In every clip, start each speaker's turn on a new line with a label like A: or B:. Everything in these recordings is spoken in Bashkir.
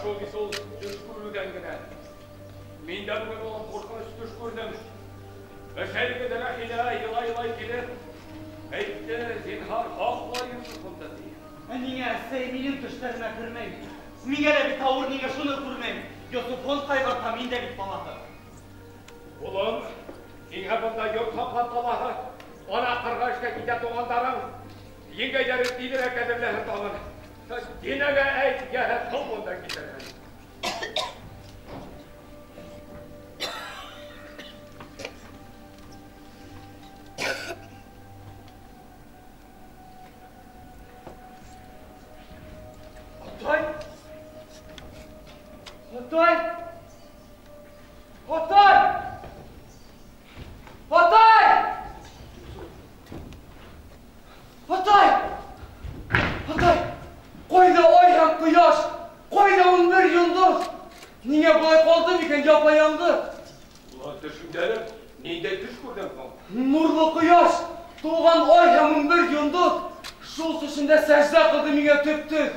A: Адашыу бит ул төш күрүҙән генә. Мин дә бөгөн улым ҡурҡыныс төш күрҙем. Бәшәйге Рәхилә илай-илай килеп, әйтте, зинһар һаҡла Йософомдо, ти.
B: Ә ниңә әсәй минең төштәремә кермәй? Миңә лә бит ауыр, ниңә шуны күрмәйем? Йософон ҡайғырта, мин дә бит балаһы.
A: Улым, һиңә бында йорт һаҡлап ҡалаһы, ана ҡырға эшкә китә туғандарың, еңгәйҙәре тиҙерәк әҙерләһен тағын. Динәгә әйт, йәһә ҡыл бында китерһен.
B: Атай! Атай! Атай! Атай! Атай! Атай! Ҡайҙа ай һәм ҡояш? Ҡайҙа 11 йондоҙ? Ниңә былай ҡалдым икән япа-яңғыҙ?
A: Улар төшөңдә әле ниндәй төш күрҙең һуң?
B: Нурлы ҡояш, тыуған ай һәм 11 йондоҙ. Шул төшөмдә сәждә ҡылды миңә төп-төҙ.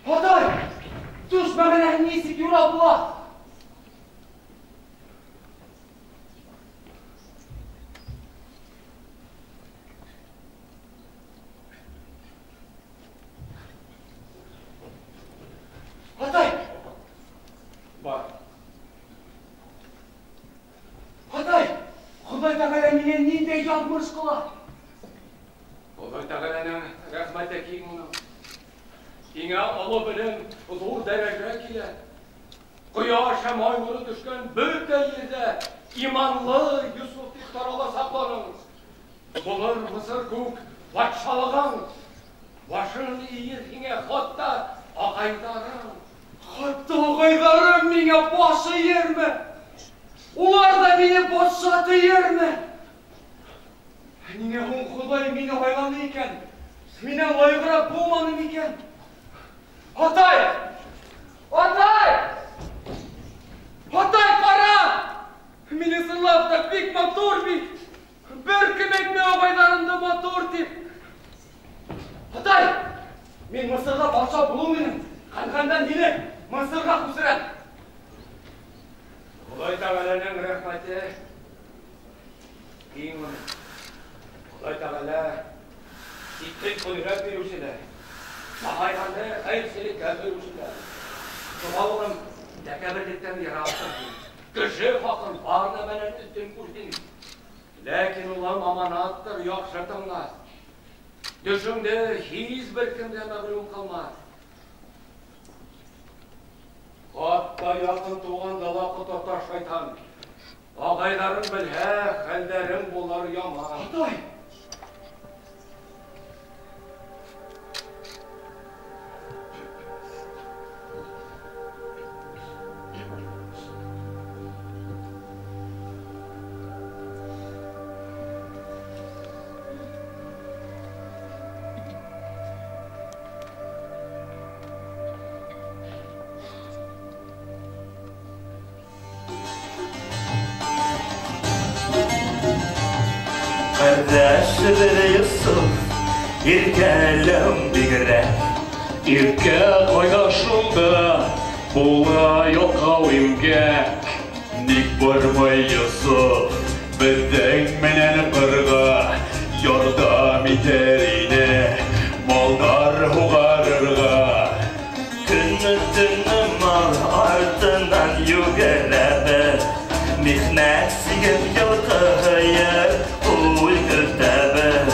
B: Атай! Төш мәғәнәһен нисек юрап була? Атай!
A: Бар.
B: Атай! Хоҙай Тәғәлә миңә ниндәй яҙмыш ҡыла?
A: Хоҙай Тәғәләнең рәхмәте киң уның. Һиңә оло белем, ҙур дәрәжә килә. Ҡояш һәм ай нуры төшкән бөтә ерҙә иманлы Йософ тип тараласаҡ даның. Булыр Мысыр күк батшалығың, башын эйер һиңә хатта ағайҙарың.
B: Хатта ағайҙарым миңә баш эйерме? Улар ҙа мине батша тейерме? Ниңә һуң Хоҙай мине һайланы икән? Минән лайығыраҡ булманы микән? Атай! Атай! Атай, ҡара! Мине ысынлап та бик матур бит. Бер кем әйтмәй ағайҙарымды матур тип. Атай! Мин Мысырға батша булыу менән Ҡәнғәндән һине Мысырға күсерәм.
A: Хоҙай Тәғәләнең рәхмәте киң уның. Хоҙай Тәғәлә сикһеҙ ҡөҙрәт биреүселәр, маһайғанды хәйерселеккә биреүселәр. Шуға улым, тәкәбберлектән йыраҡтыр һин. Кеше хаҡын бар нәмәнән өҫтөн күрҙең. Ләкин улым аманаттыр, яҡшы тыңла. Төшөңдө һис бер кемгә мәғлүм ҡылма. Хатта яҡын туғанды ла ҡоторта шайтан. Ағайҙарың белһә, хәлдәрең булыр яман.
B: Атай!
C: Ҡәрҙәшебеҙ Йософ, иркәләм бигерәк.
D: Иркә ҡайҙа шунда була ялҡау имгәк. Ник бармай Йософ беҙҙең менән ҡырға, ярҙам итер ине малдар һуғарырға.
C: Көнө-төнө мал артынан йүгерәбеҙ, михнәт сигеп йылҡы һыйыр ҡуй көтәбеҙ.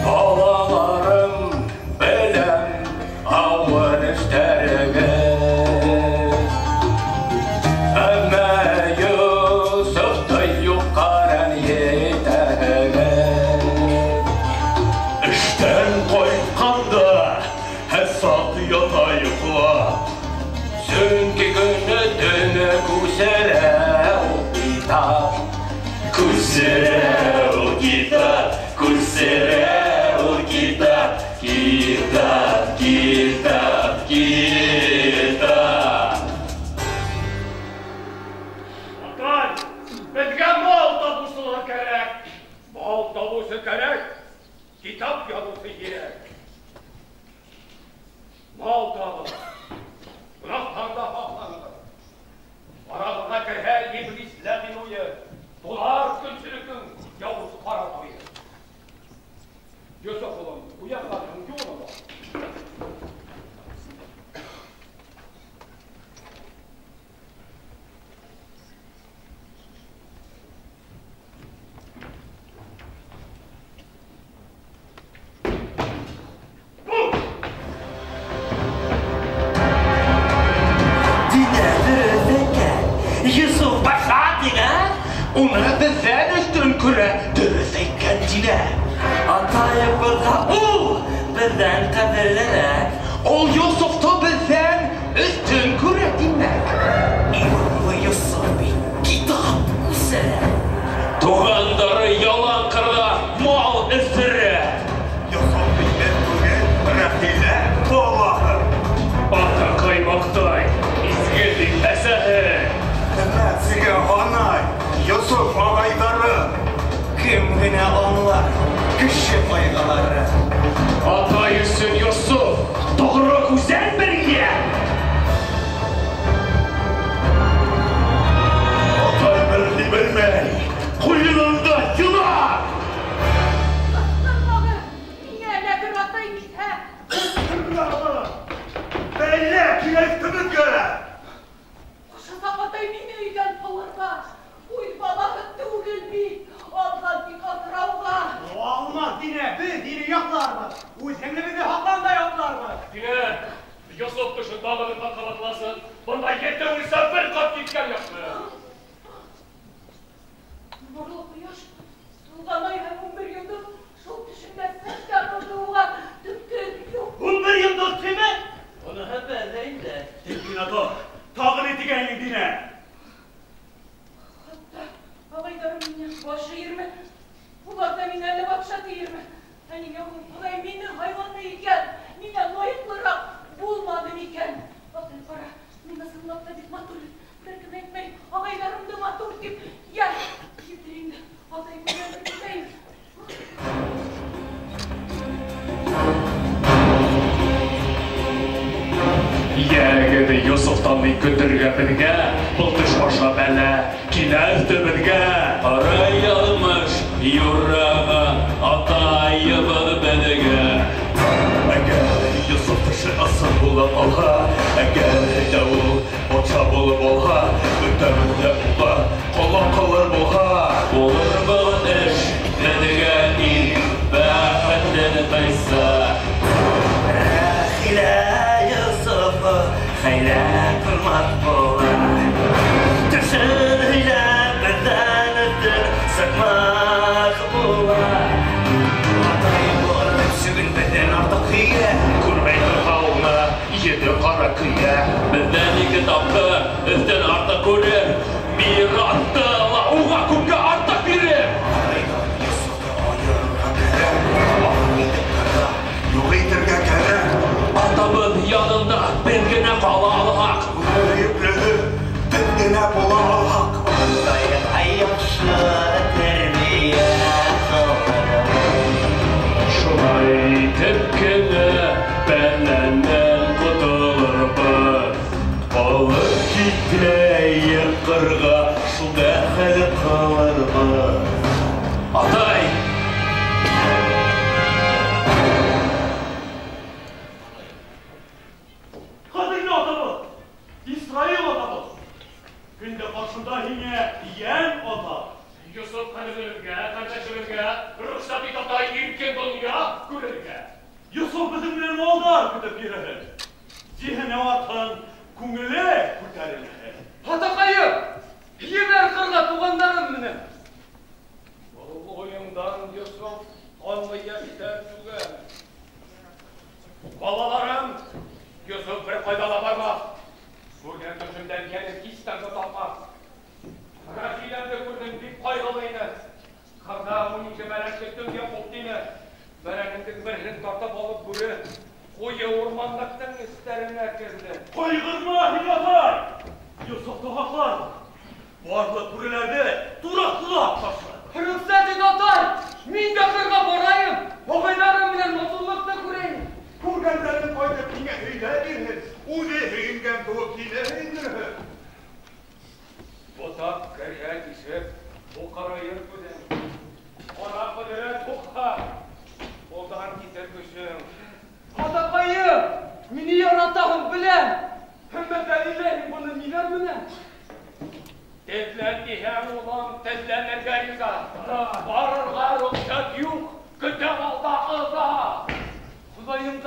D: Балаларым, беләм ауыр эштәрегеҙ, әммә Йософто юҡҡа рәнйетәһегеҙ. Эштән ҡайтҡанда Хәсат ята йоҡлап,
A: сөнки көнө-төнө күсерә ул китап.
C: Күсерә ул китап, күсерә ул китап, китап, китап, китап.
A: Атай, беҙгә мал табыусылар кәрәк. Мал табыусы кәрәк, китап яҙыусы кәрәк. Мал табылыр. Гөнаһтан да һаҡланығыҙ. Арағыҙға керһә иблис ләғин уйы, тулар көнсөлөктөң яуыз ҡара туйы. Йософ улым, уянғанһың, юлың бар.
D: Уны беҙҙән өҫтөн күрә, дөрөҫ әйткән Динә.
C: Атайыбыҙға ул беҙҙән ҡәҙерлерәк.
D: Ул Йософто беҙҙән өҫтөн күрә, тимәк.
C: Иманлы Йософ бит китап үҫерә.
D: Туғандары ялан ҡырҙа мал өҫтерә.
E: Йософ бит беҙ түгел, Рәхилә балаһы.
D: Атаҡай маҡтай, изге тип әсәһе.
E: Хеҙмәт сигә һанай Йософ ағайҙары.
F: Кем генә аңлар кеше ҡайғылары.
D: Атай өсөн Йософ тоғро күҙән бергә. Атай бер ни белмәй, ҡуйынында йылан.
G: Ҡыҫтырмағы, миңә эләгер атай китһә.
E: Ҡыҫтырмағы, бәлә килә өҫтөбөҙгә.
G: Ҡушасаҡ атай мине өйҙән ҡыуырға. Үҙ балаһы түгел бит, алған тик аҫрауға.
F: Алмаҫ, Динә, беҙ һине яҡларбыҙ. Үҙ һеңлебеҙҙе һаҡландай яҡларбыҙ.
A: Динә, Йософ төшөн тағы бер ҡат ҡабатласын. Бында ете үлсә бер ҡат киткән яҡшы.
G: Нурлы ҡояш, тулған ай һәм 11 йондоҙ шул төшөндә сәждә ҡылды уға. Төптө юҡ.
F: 11 йондоҙ тиме? Уныһы беҙ инде.
E: Тик Динә, тағы ни тигәйнең, Динә?
G: Хатта ағайҙарым минән баш эйерме? Улар ҙа мине әллә батша тиерме? Ә ниңә һуң Хоҙай мине һайланы икән? Миңә лайыҡлыраҡ булманы микән? Атай, ҡара, мин ысынлап та бик матур. Бер кем әйтмәй, ағайҙарымды матур тип. Йә, етер инде, атай күргәнде китәйем.
D: Йәгеҙ Йософтан ни көтөргә беҙгә? Был төш аша бәлә килә өҫтөбөҙгә.
C: Ҡара яҙмыш юраған атайыбыҙ беҙгә.
E: Әгәр Йософ төшө ысын булып алһа, әгәр ҙә ул батша булып алһа, бөтәбеҙ ҙә уға ҡолаҡ ҡылыр булһа.
C: Булыр был эш беҙгә иң бәхетле ҡисса. Рәхилә Йософо хәйлә ҡылмаҫ була. Төшөн һөйләп беҙҙән өҫтөн сыҡмаҫ була.
F: Атай булыр төпсөгөн беҙҙән артыҡ һөйә.
D: Күрмәй торһа уны ете ҡара көйә.
C: Беҙҙән ике тапҡыр өҫтөн артыҡ күрер. Мираҫты ла уға күпкә артыҡ бирер.
E: Ағайҙар Йософто айырырға кәрәк, аҡыл итеп ҡырға, юҡ итергә кәрәк.
C: Атабыҙ янында беҙ генә ҡала алһаҡ.
E: Һөйөклөһө беҙ генә була алһаҡ.
F: Атайға яҡшы тәрбиә ҡылырбыҙ.
D: Шулай итеп кенә бәләнән ҡотолорбоҙ.
E: Алып китәйек ҡырға, шул бәхәл ҡылырбыҙ.
C: Атай!
E: Ҡәҙерле атабыҙ, Исраил атабыҙ, көндә ҡаршында һиңә йән ата.
A: Йософ ҡәҙерлебеҙгә, ҡәрҙәшебеҙгә рөхсәт ит, атай, иркен донъя күрергә.
E: Йософ беҙҙең менән малдар көтөп йөрөһөн. Зиһене артһын, күңеле күтәрелһен.
B: Атаҡайым, ебәр ҡырға туғандарым менән.
A: Был уйыңдан Йософ ҡанлы йәштәр түгел. Балаларым, Йософ бер ҡайҙа ла бармаҫ. Күргән төшөмдән йәнем һис тә тапмаҫ. Рәхиләмде күрҙем, бик ҡайғылы ине. Ҡырҙа 12 бәрәнлек төнгә ҡуп тине. Бәрәнеңдең береһен тартып алып бүре ҡуйы урманлыҡтың эстәренә керҙе.
E: Ҡайғырма һин, атай! Йософто һаҡларбыҙ. Барлыҡ бүреләрҙе тураҡлап ташлар.
B: Рөхсәт ит, атай! Мин дә ҡырға барайым. Ағайҙарым менән матурлыҡты күрәйем.
E: Күргәндәрен ҡайтып һиңә һөйләп бирһен. Үҙе һөйөнгән кеүек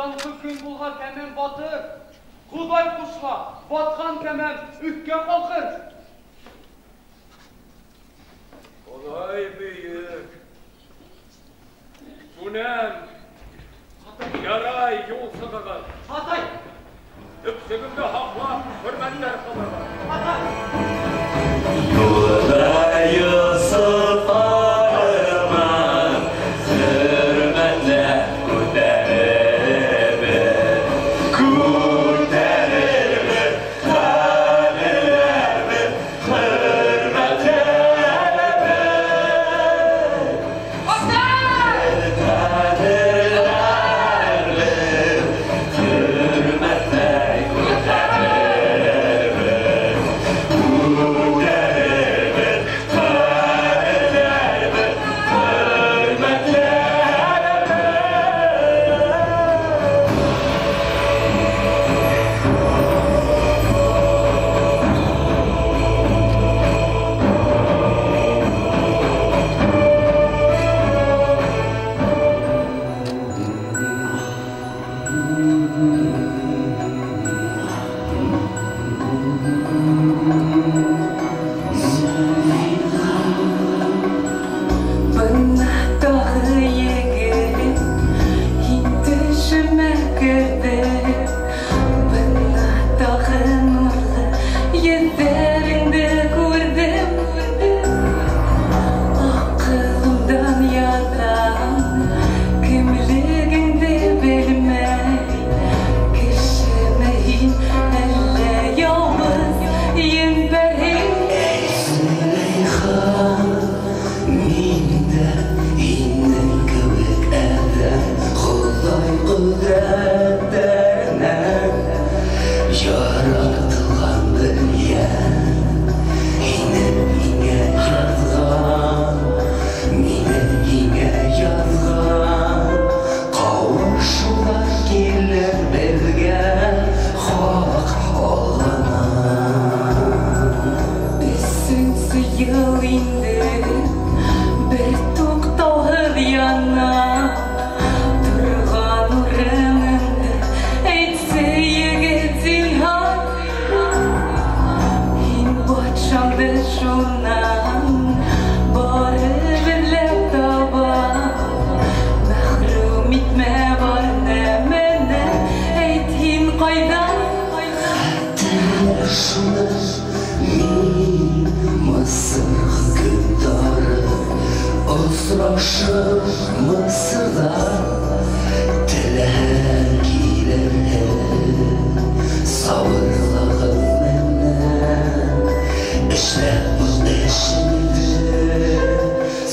B: Караңғы көн булһа кәмәм батыр. Хоҙай ҡушһа, батҡан кәмәм өҫкә ҡалҡыр.
A: Хоҙай бөйөк. Түнәм. Ярай, юл сығығыҙ.
F: Атай!
A: Төпсөгөмдө һаҡлап, хөрмәттәр ҡылығыҙ.
F: Атай!
E: Юлда Йософ арыман, хөрмәтләп күтәрербеҙ, күтәрербеҙ, ҡәҙерләрбеҙ, хөрмәтләрбеҙ. Ҡәҙерләрбеҙ, хөрмәтләп күтәрербеҙ, күтәрербеҙ, ҡәҙерләрбеҙ, хөрмәтләрбеҙ.
G: Бына тағы егет, һин төшөмә керҙең. Бына тағы нурлы йөҙҙәреңде күрҙем. Аҡылымдан яҙам, кемлегеңде белмәй. Кешеме һин, әллә яуыз ен-пәрей?
H: Зөләйха, мин дә һинең кеүек әҙәм, Хоҙай ҡөҙрәттәренән яратылған бер йән. Һине миңә яҙған, мине һиңә яҙған. Ҡауышыуҙар килер беҙгә хаҡ Алланан.
G: Өсөнсө йыл инде бер туҡтауһыҙ яна. Торған урыныңды әйтсе, егет, зинһар. Һин батшаңды шунан барып эҙләп таба. Мәхрүм итмә бар нәмәне, әйт һин ҡайҙа?
H: Хәтерлә шуны, мин Мысыр хөкөмдары, осрашып Мысырҙа теләһәң килерһең, сабырлығың менән эшләп был эшеңде.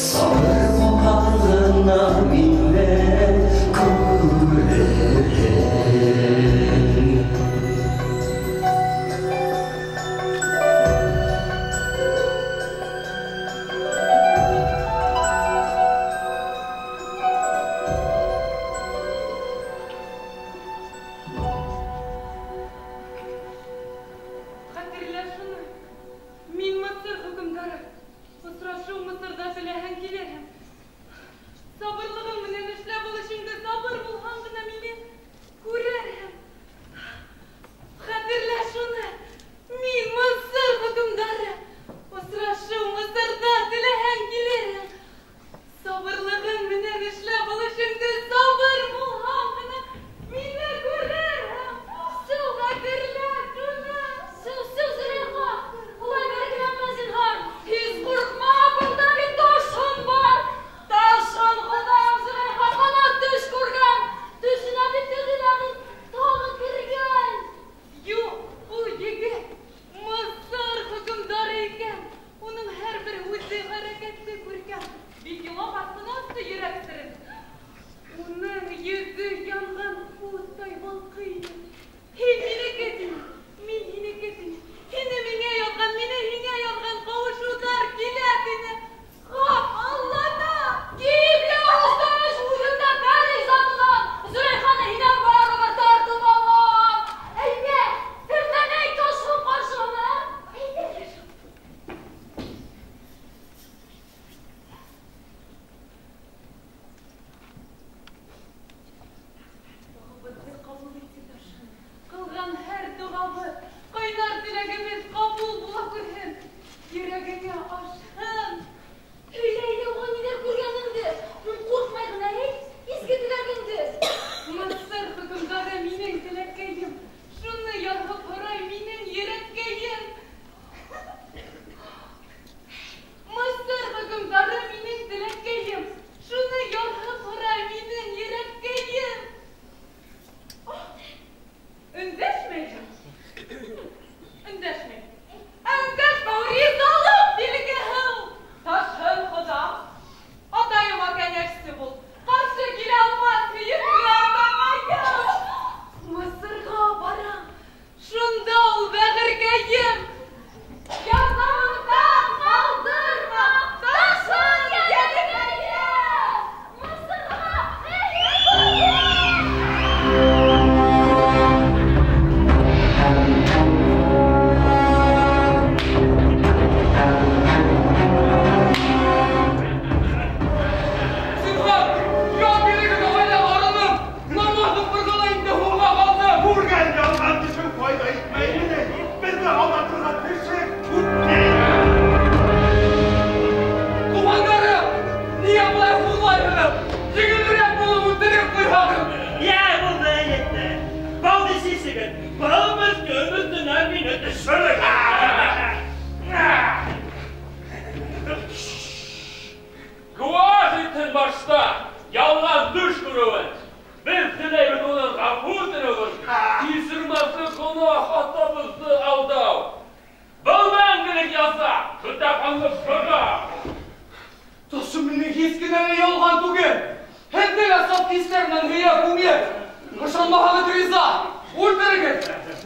H: Сабыр булһаң ғына мине күрерһең.
C: ишеген, был мөскөн өҫтөнән мине төшөрөгөҙ. Гуах итһен башта, ялған төш күреүен. Беҙ теләйбеҙ унан ғәфү үтенеүен. Кисермәҫлек гонаһ атабыҙҙы алдау. Был мәңгелек яза, бөтә ҡанлы бығау.
B: Тошо минең һис кенә лә ялған түгел. Һеҙҙе лә саф хистәр менән һөйә күңел. Ышанмаһағыҙ риза, үлтерегеҙ.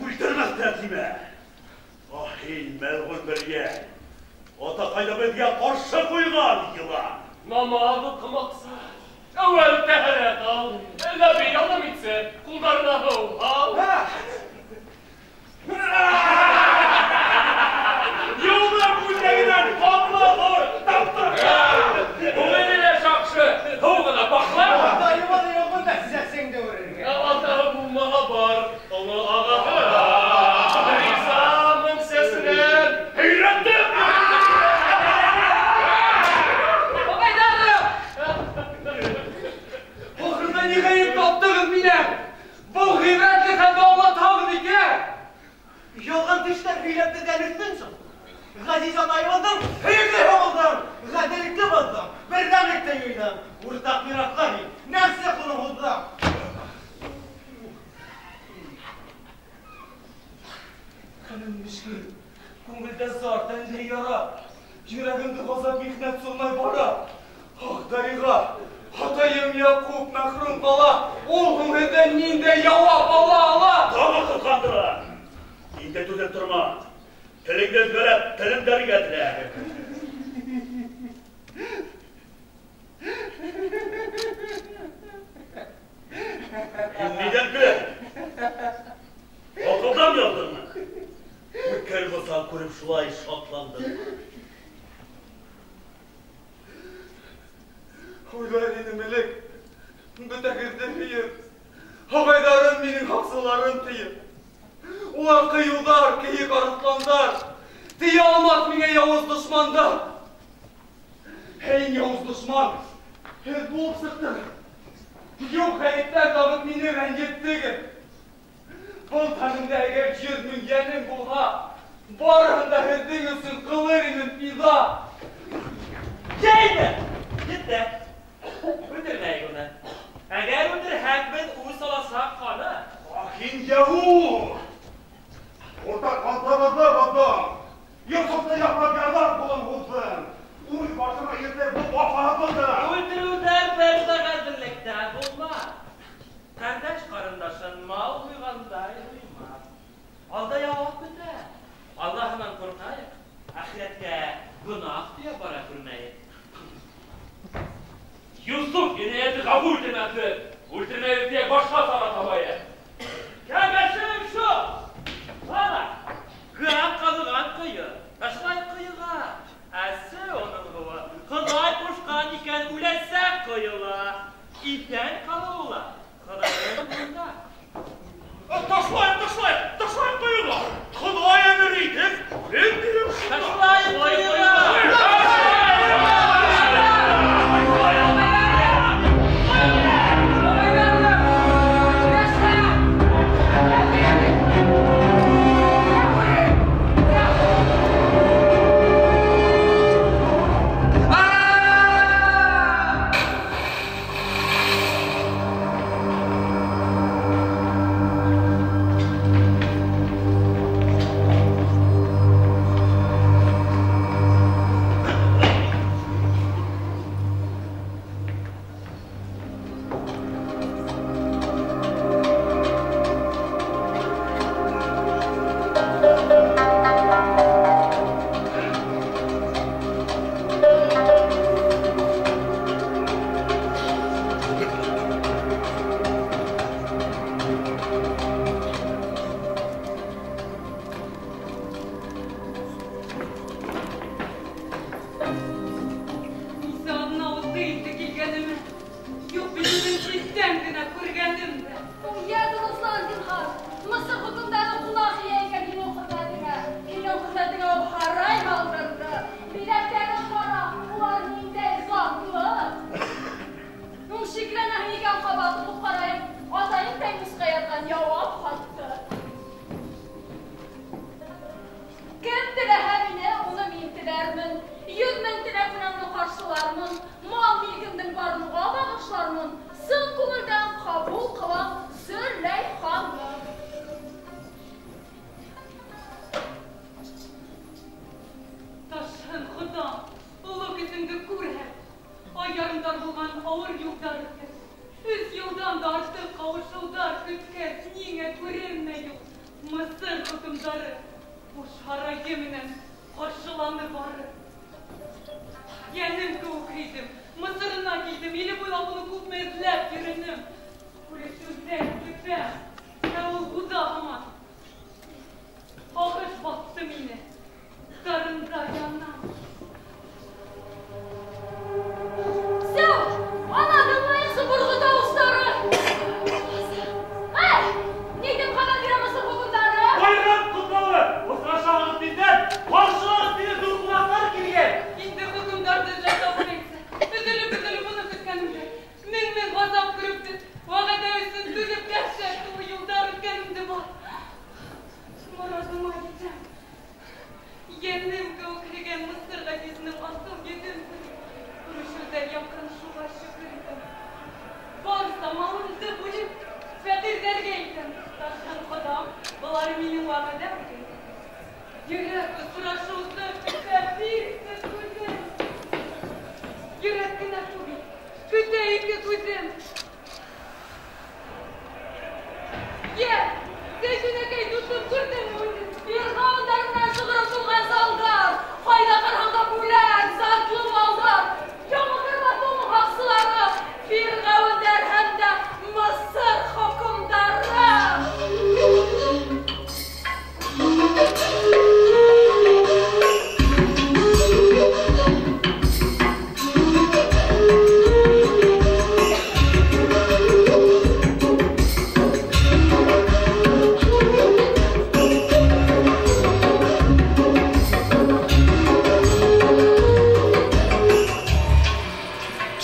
E: Үлтермәҫтәр тимә. Ах, һин мәлғүн бер йән. Атаҡайҙы беҙгә ҡаршы ҡуйған йылан.
C: Намаҙ уҡымаҡсы. Әүәл тәһәрәт ал. Нәби ярҙам итсә, ҡулдарына һыу ал.
E: Йылдым күлдәгенән ҡанлы һор таптым.
C: Күңеле лә шаҡшы, һыу ғына баҡлар.
F: Атайыма ла юҡ нәсәсеңде үрергә.
C: Атаһы булмаһа бар, оло ағаһы. Ризамын сәсенән һөйрәттем.
B: Ағайҙарым! Ахырҙа ни ғәйеп таптығыҙ минән? Был ғибрәтле хәлде аңлатһағыҙ икән.
F: Ялған төштәр һөйләп беҙҙән өҫтөн сыҡ. Ғәзиз атайыбыҙҙың һөйөклөһө булдың, ғәҙеллекте боҙҙоң, берҙәмлекте юйҙың, уртаҡ мираҫҡа һин нәфсе ҡулын һуҙҙың.
B: Хәлем мөшкөл, күңелдә зар, тәндә яра. Йөрәгемде ғазап михнәт сылмай бара. Ах, дариға, атайым Яҡуп мәхрүм ҡала. Ул һуң һеҙҙән ниндәй яуап ала ала?
E: Тағы ҡыҙғандыра. Инде түҙеп торма. Телеңде өзгәрәп, телемдәргә телә. Һин ниҙән көләһең? Аҡылдан яҙҙыңмы? Үткән бысаҡ күреп шулай шатландыңмы?
B: Уйлар инем элек, бөтәгеҙҙе һөйөп, ағайҙарым минең һаҡсыларым тиеп. Улар ҡыйыуҙар, кейек арыҫландар, тейә алмаҫ миңә яуыз дошмандар. Һин яуыз дошман, һеҙ булып сыҡтығыҙ. Юҡ ғәйептәр табып мине рәнйеттегеҙ. Был тәнемдә әгәр 100 мең йәнем булһа, барыһын да һеҙҙең өсөн ҡылыр инем фиҙа.
I: Йәйҙе! Етте. Үлтермәйек уны. Әгәр үлтерһәк, беҙ үс аласаҡ ҡаны.
E: Ах, һин яуыз! Уртаҡ ҡантабыҙҙы боҙҙоң. Йософто яҡлап ярҙам ҡулын һуҙҙың. Үҙ башыңа етте был вафаһыҙлыҡты.
I: Үлтереүҙәр бер ҙә ғәҙеллектә булмаҫ. Ҡәрҙәш ҡарындашын мал һуйғандай һуймаҫ. Алда яуап көтә. Аллаһынан ҡурҡайыҡ, әхирәткә гонаһ төйәп бара күрмәйек.
C: Йософ енәйәтте ғәфү итмәҫе. Үлтермәйбеҙ тип башҡа сара табайыҡ.
I: Кәңәшем шул. Ана, гәп ҡаҙыған ҡойо, ташлай ҡойоға. Әсе уның һыуы, Хоҙай ҡушҡан икән, үләсәк ҡойола. Иҫән ҡалыуы ла Хоҙайҙың ҡулында.
E: Ташлайыҡ, ташлайыҡ, ташлайыҡ ҡойоға. Хоҙай әмер итеп, үлем бирер шунда.
I: Ташлайыҡ ҡойоға.
G: бағышлармын, мал милкемдең барын уға бағышлармын, сын күңелдән ҡабул ҡылам Зөләйханы.
J: Ташһын Хоҙа, оло көсөңдө күрһәт. Ай ярымдар булған ауыр юлдар үткәс, 3 йылдан да артыҡ ҡауышыуҙар көткәс, ниңә күренмәй ул Мысыр хөкөмдары буш һарайы менән ҡаршыланы бары. Йәнем кеүек һөйҙөм, Мысырына килдем, иле буйлап уны күпме эҙләп йөрөнөм. Күрешеүҙән көтәм, ә ул уҙа һаман. Һағыш баҫты мине, дарында янам.
G: Сәү, ана тыңлайыҡсы борғо тауыштары. Әй, ни тип хәбәр бирә Мысыр хөкөмдары?
I: Байрам ҡотлауы, осрашағыҙ тиҙҙән, ҡаршылағыҙ тиҙ ҙур ҡунаҡтар килгән.
J: Инде хөкөмдарҙы эҙләп тапмайынса, өҙөлөп-өҙөлөп уны көткәнемде, мең-мең ғазап күреп, вәғәҙә өсөн түҙеп дәһшәт тулы юлдар үткәнемде бар. Морадыма етәм. Йәнем кеүек һөйгән Мысыр ғәзизенең асыл йөҙөн күреп, күрешеүҙән яҡын шуға шөкөр итәм. Барса малымды бүлеп, фәҡирҙәргә итәм. Ташһын Хоҙам, былар минең вәғәҙәм икән. Йөрәк осрашыуҙы көтә бирһен күҙем. Йөрәк кенә түгел, көтә ике күҙем. Йә, Зәйтүнәкәй дуҫым, күрҙеңме үҙен? Фирғәүендәр менән шығырып тулған залдар, ҡайҙа ҡараһаң да бүләк, затлы малдар, яңы Ҡырмаҫлының һаҡсылары, фирғәүендәр һәм дә Мысыр хөкөмдары.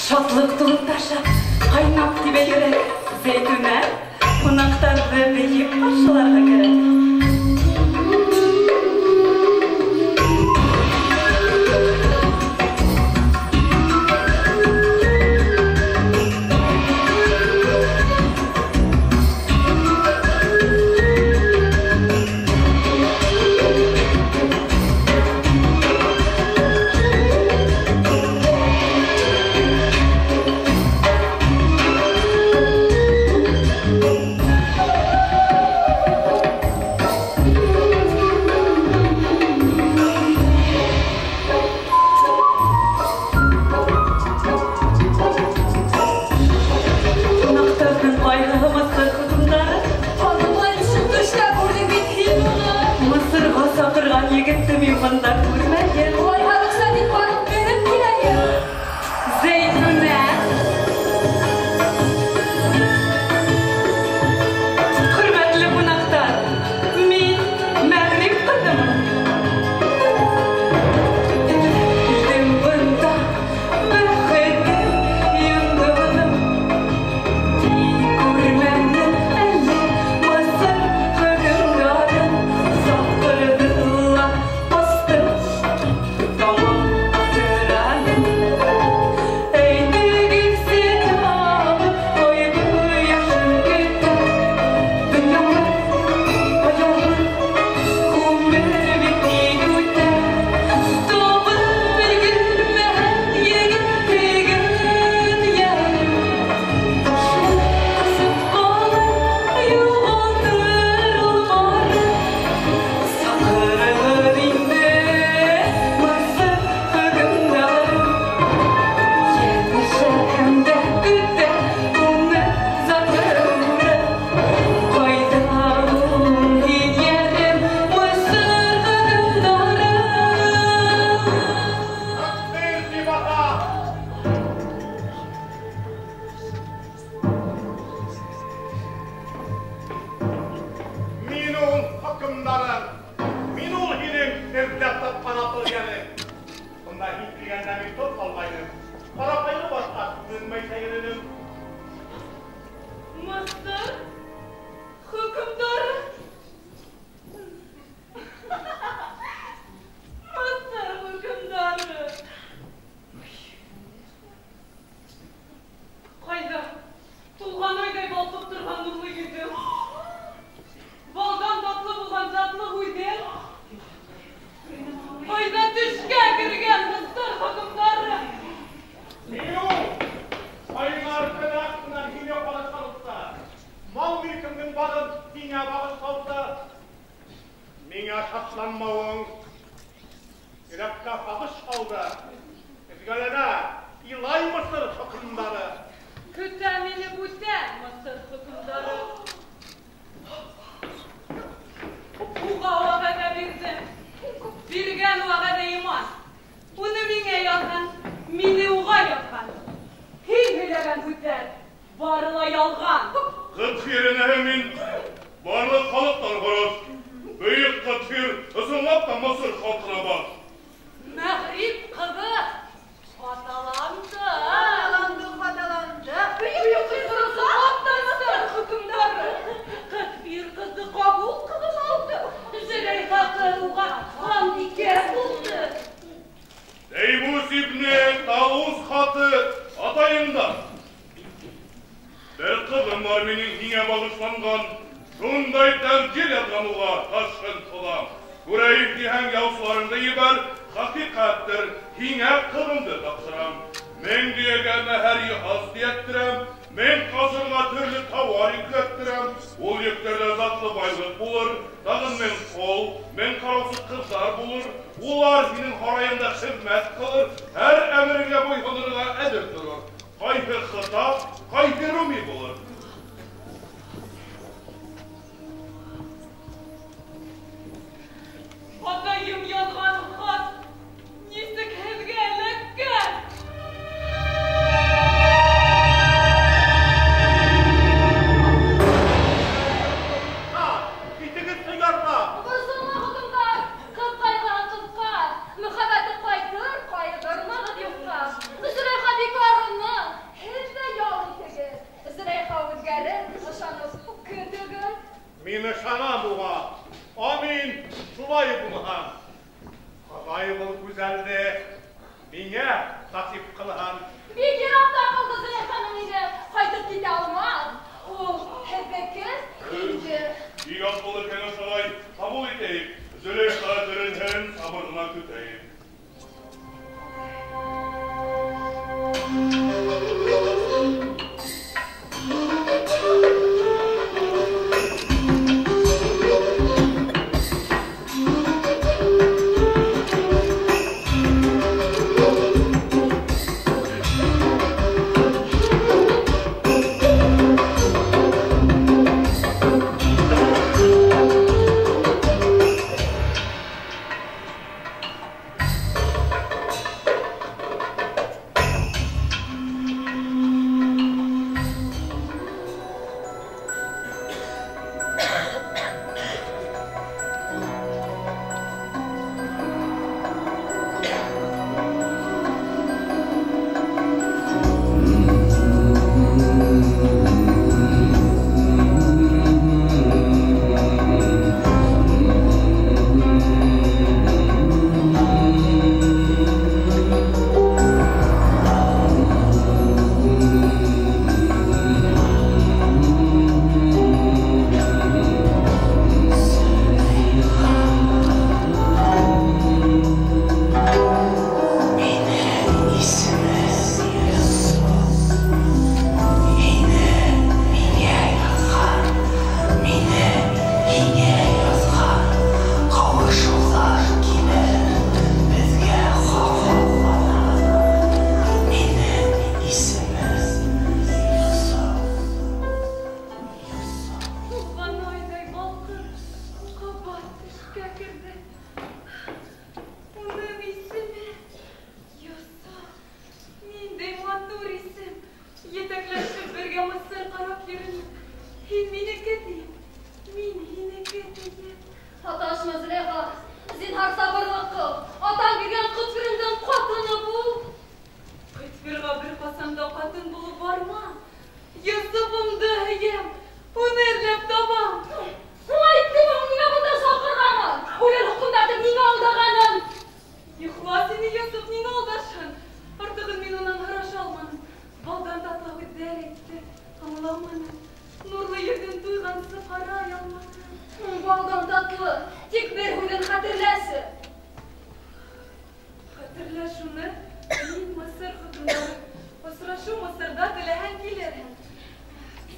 J: Шатлыҡ тулып таша, ҡайнап тибә йөрәк. Зәйтүнә, ҡунаҡтарҙы бейеп ҡаршыларға кәрәк. Ҡунаҡтарҙың ҡайһыһы Мысыр хөкөмдары?
G: Танымайымсы, төштә күрҙең бит һин уны.
J: Мысырға саҡырған егетте мин бында күрмәйем.
G: Улайһа рөхсәт ит, барып менеп киләйем.
J: Зәйтүнә! Хөрмәтле ҡунаҡтар, мин Мәғриб ҡыҙымын. Килдем бында бәхетем йондоҙом. Тик күрмәнем әле Мысыр хөкөмдарын. Саҡырҙы ла ҡасты, тамам аптыраным. Әйтегеҙсе тағы, ҡайғы йәшен көтә. Донъямы, аяулы, ғүмер бит тиҙ үтә. Табып өлгөрмәһәм егет һөйгән йәрем. Ташлап ҡасып ҡалыр, юғалтыр ул барын. Саҡырығыҙ инде Мысыр хөкөмдарын. Йәнәшәһемдә көтә уны затлы. Ҡайҙа ул һин, йәрем, Мысыр хөкөмдары?
E: Тәкбир тип ата! Мин ул хөкөмдарың, мин ул һинең эҙләп тапҡан аҡыл йәнең. Бында һин килгәндә мин тот ҡалғайным. Ҡарапайҙы башҡа күренмәйсә йөрөнөм.
J: Мысыр хөкөмдары? Мысыр хөкөмдары.
E: шатланмауың. Йөрәккә һағыш һалды. Өзгәләнә, илай Мысыр хөкөмдары.
J: Көтә мине бүтән Мысыр хөкөмдары. Уға вәғәҙә бирҙем. Биргән вәғәҙә иман. Уны миңә яҙған, мине уға яҙған. Һин һөйләгән һүҙҙәр бары ла ялған.
E: Ҡытфир энәһе мин, барлыҡ халыҡтар ғорос. Бөйөк Ҡытфир ысынлап та Мысыр халҡына баш.
J: Мәғриб ҡыҙы хаталанды.
G: Хаталанды, хаталанды.
J: Бөйөк Ҡытфир ысынлап та Мысыр хөкөмдары. Ҡытфир ҡыҙҙы ҡабул ҡылып алды. Зөләйха уға ханбикә булды.
E: Теймус ибне Таус хаты атайымдан. Бер ҡыҙым бар минең һиңә бағышланған. Шундай тәҡдир яҙған уға ташҡын ҡылам. Күрәйем тиһәң яусыларыңды ебәр, хәҡиҡәттер, һиңә ҡыҙымды тапшырам. Мең дөйәгә мәһәр йыһаз тейәттерәм, мең ҡасырға төрлө тауар йөкләттерәм. Ул йөктәрҙә затлы байлыҡ булыр, тағын мең ҡол, мең ҡараусы ҡыҙҙар булыр. Улар һинең һарайыңда хеҙмәт ҡылыр, һәр әмереңә буйһонорға әҙер торор. Ҡайһы хыта, ҡайһы руми булыр.
J: Атайым яҙған хат нисек һеҙгә эләккән?
E: Итегеҙ сыйғарма!
G: Борсолма, хөкөмдар! Ҡыҙ ҡайғыһы ҡыҙға, мөхәббәте ҡайтыр, ҡайғырмағыҙ юҡҡа. Зөләйха бик арыны, һеҙ ҙә ял итегеҙ. Зөләйха үҙгәрер, ышанып көтөгөҙ.
E: Мин ышанам уға. Амин, шулай булһын. Хоҙай был гүзәлде миңә насип ҡылһын.
G: Бик йыраҡта ҡалды Зөләйханың өйө, ҡайтып китә алмаҫ. Ул һеҙҙеке инде.
E: Бик аҡыллы кәңәш ағай, ҡабул итәйек. Зөләйха терелһен, сабыр ғына көтәйек.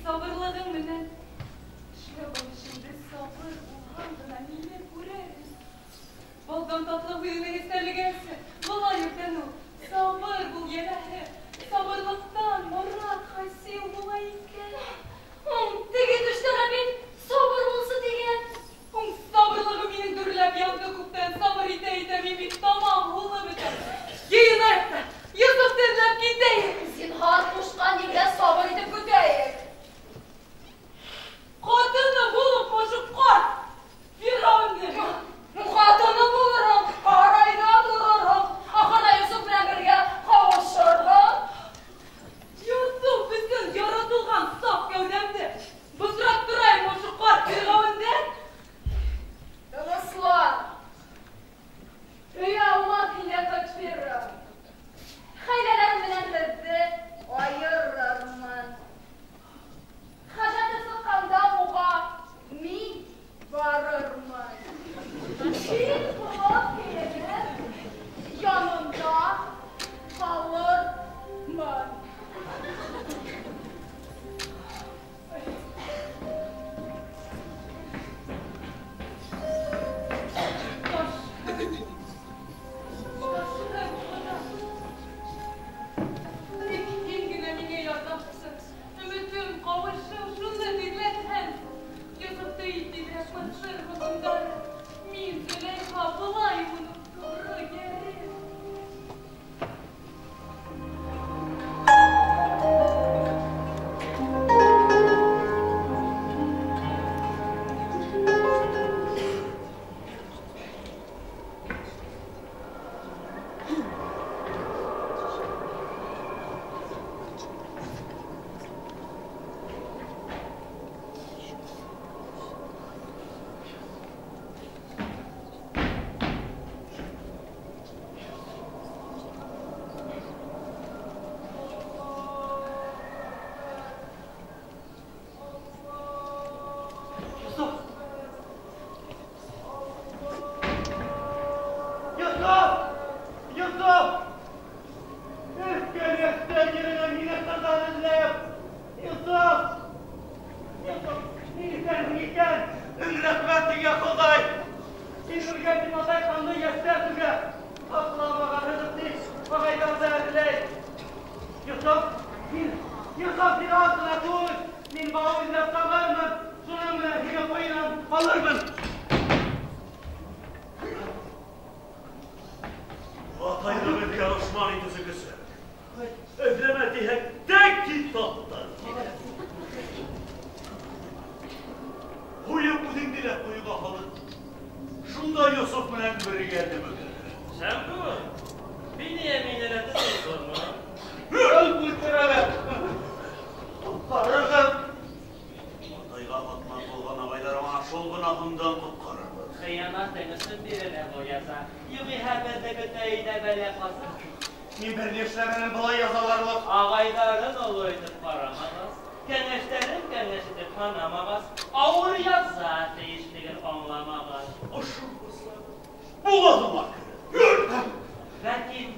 J: Сабырлығың менән эшләп ал эшеңде, сабыр булһаң ғына мине күрерһең. Зөләйханың татлы һүҙенең эстәлегенсе, былай үртәнеү, сабыр бул, йәнәһе, сабырлыҡтан морат хасил була икән.
G: Теге төштә бит сабыр булсы тигән.
J: Сабырлығы минең дөрләп янды күптән, сабыр итә-итә мин бит тамам һулып бөтәм. Йыйынайыҡ та, Йософто эҙләп китәйек.
G: Зинһар ҡушҡан ергә сабыр итеп көтәйек.
J: Ҡатыны булып ошо ҡарт Фирғәүендең.
G: Ҡатыны булырһың, һарайҙа торорһоң, ахырҙа Йософ менән бергә ҡауышырһың.
J: Йософ өсөн яратылған саф кәүҙәмде бысраттырайым ошо ҡарт Фирғәүендән.
G: Тыныслан. Оялма һиңә көтөрөм. Хәйләләрем менән һеҙҙе айырырмын. Хәжәте сыҡҡанда уға мин барырмын. Һин ҡолаҡ кейенеп янында ҡалырмын.
J: Тик һин генә миңә ярҙамсы. Өмөтөм, ҡауышыу шуны тиҙләтһәң. Йософто ит тиҙерәк Мысыр хөкөмдары. Мин, Зөләйха, былай уның тоғро йәре.
F: Йософ! Йософ! Йософ! Өҫкән йәштән еренән һине ҡырҙан эҙләп! Йософ! Йософ, ни итәһең икән? Мең рәхмәт һиңә, Хоҙай! Һин үлгән тип атай ҡанлы йәштәр түгә. Һаҡламағанһығыҙ тип ағайҙарҙы әрләй. Йософ, һин, Йософ, һин аҙ ғына түгел. Мин бауы эҙләп табармын. Шуның менән һине ҡуйынан алырмын.
K: Атайҙы беҙгә дошман итеүсе кеше. Эҙләмә тиһәк, тәк кит таптың. Ҡуйып үҙеңде лә ҡойоға һалып, шунда Йософ менән бергә дөмөгөр.
I: Шәмгүл, Бинйәмине лә тотондоңмо?
F: Үлтерәләр. Ҡотҡарығыҙ.
K: Атайға батман булған ағайҙарыңа шул гонаһыңдан ҡотҡарырбыҙ.
I: Хыянатың өсөн бирелә был яза. Юғиһә беҙҙе көтә ине бәлә ҡаза.
F: Мин бер ни эшләмәнем былай язаларлыҡ.
I: Ағайҙарын оло итеп ҡарамағас, кәңәштәрен кәңәш итеп һанамағас, ауыр яза тейешлеген аңламағас.
K: Ошо булса, буғаҙыма керер.
I: Ләкин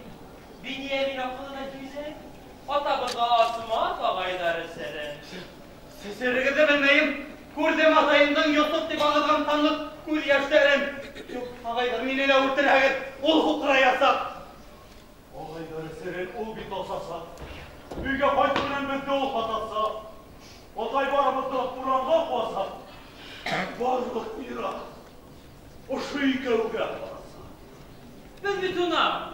I: Бинйәмин аҡылына килеп, атабыҙға асмаҫ ағайҙары серен.
F: Серегеҙҙе белмәйем. Күрҙем атайымдың Йософ тип ағыҙған ҡанлы күҙ йәштәрен. Юҡ, ағайҙар, мине лә үлтерһәгеҙ, ул һуҡыраясаҡ.
K: Ағайҙары серен ул бит асасаҡ. Өйгә ҡайтыу менән беҙҙе ул һатасаҡ. Атай барыбыҙҙы урамға ҡыуасаҡ. Барлыҡ мираҫ ошо икәүгә ҡаласаҡ.
I: Беҙ бит унау.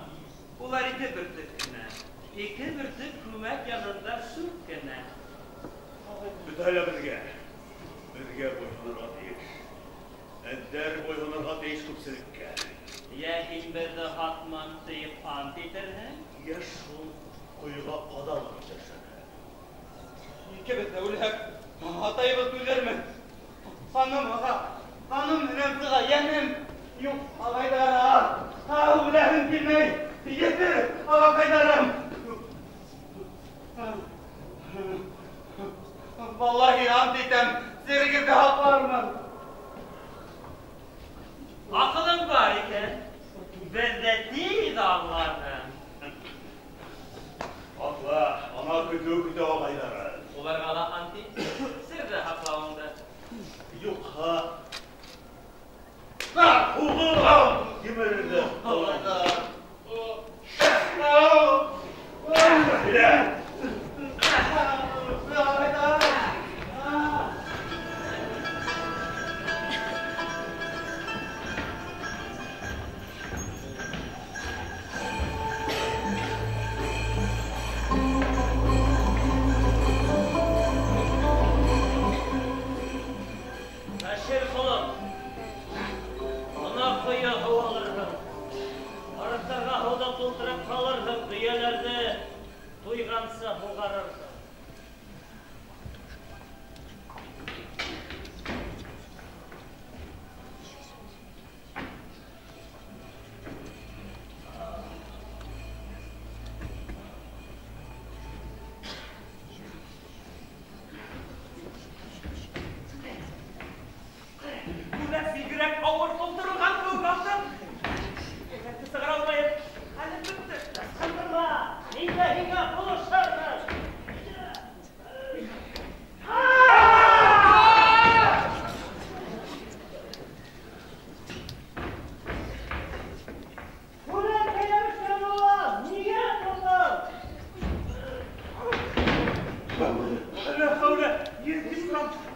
I: Улар ике бөртөк кенә. Ике бөртөк күмәк янында сүп кенә.
K: Бөтәһе лә беҙгә. Беҙгә буйһонорға тейеш. Әҙҙәр буйһонорға тейеш күпселеккә.
I: Йә һин беҙҙе һатмам тиеп ант итерһең,
K: йә шул ҡойоға ҡаҙалып төшөрһөң.
F: Икебеҙ ҙә үлһәк, атайыбыҙ түҙерме? Ҡаным аға, ҡаным менән сыға, йәнем. Юҡ, ағайҙар, үләһем килмәй. Етер, ағаҡайҙарым. Валлаһи, ант итәм, серегеҙҙе һаҡлармын.
I: Аҡылың бар икән, беҙ ҙә тиҙ аңланың.
K: Атла, ана көтөү көтә ағайҙары.
I: Уларға ла ант ит, серҙе һаҡлауыңды.
K: Юҡһа, һуғып емерерҙәр.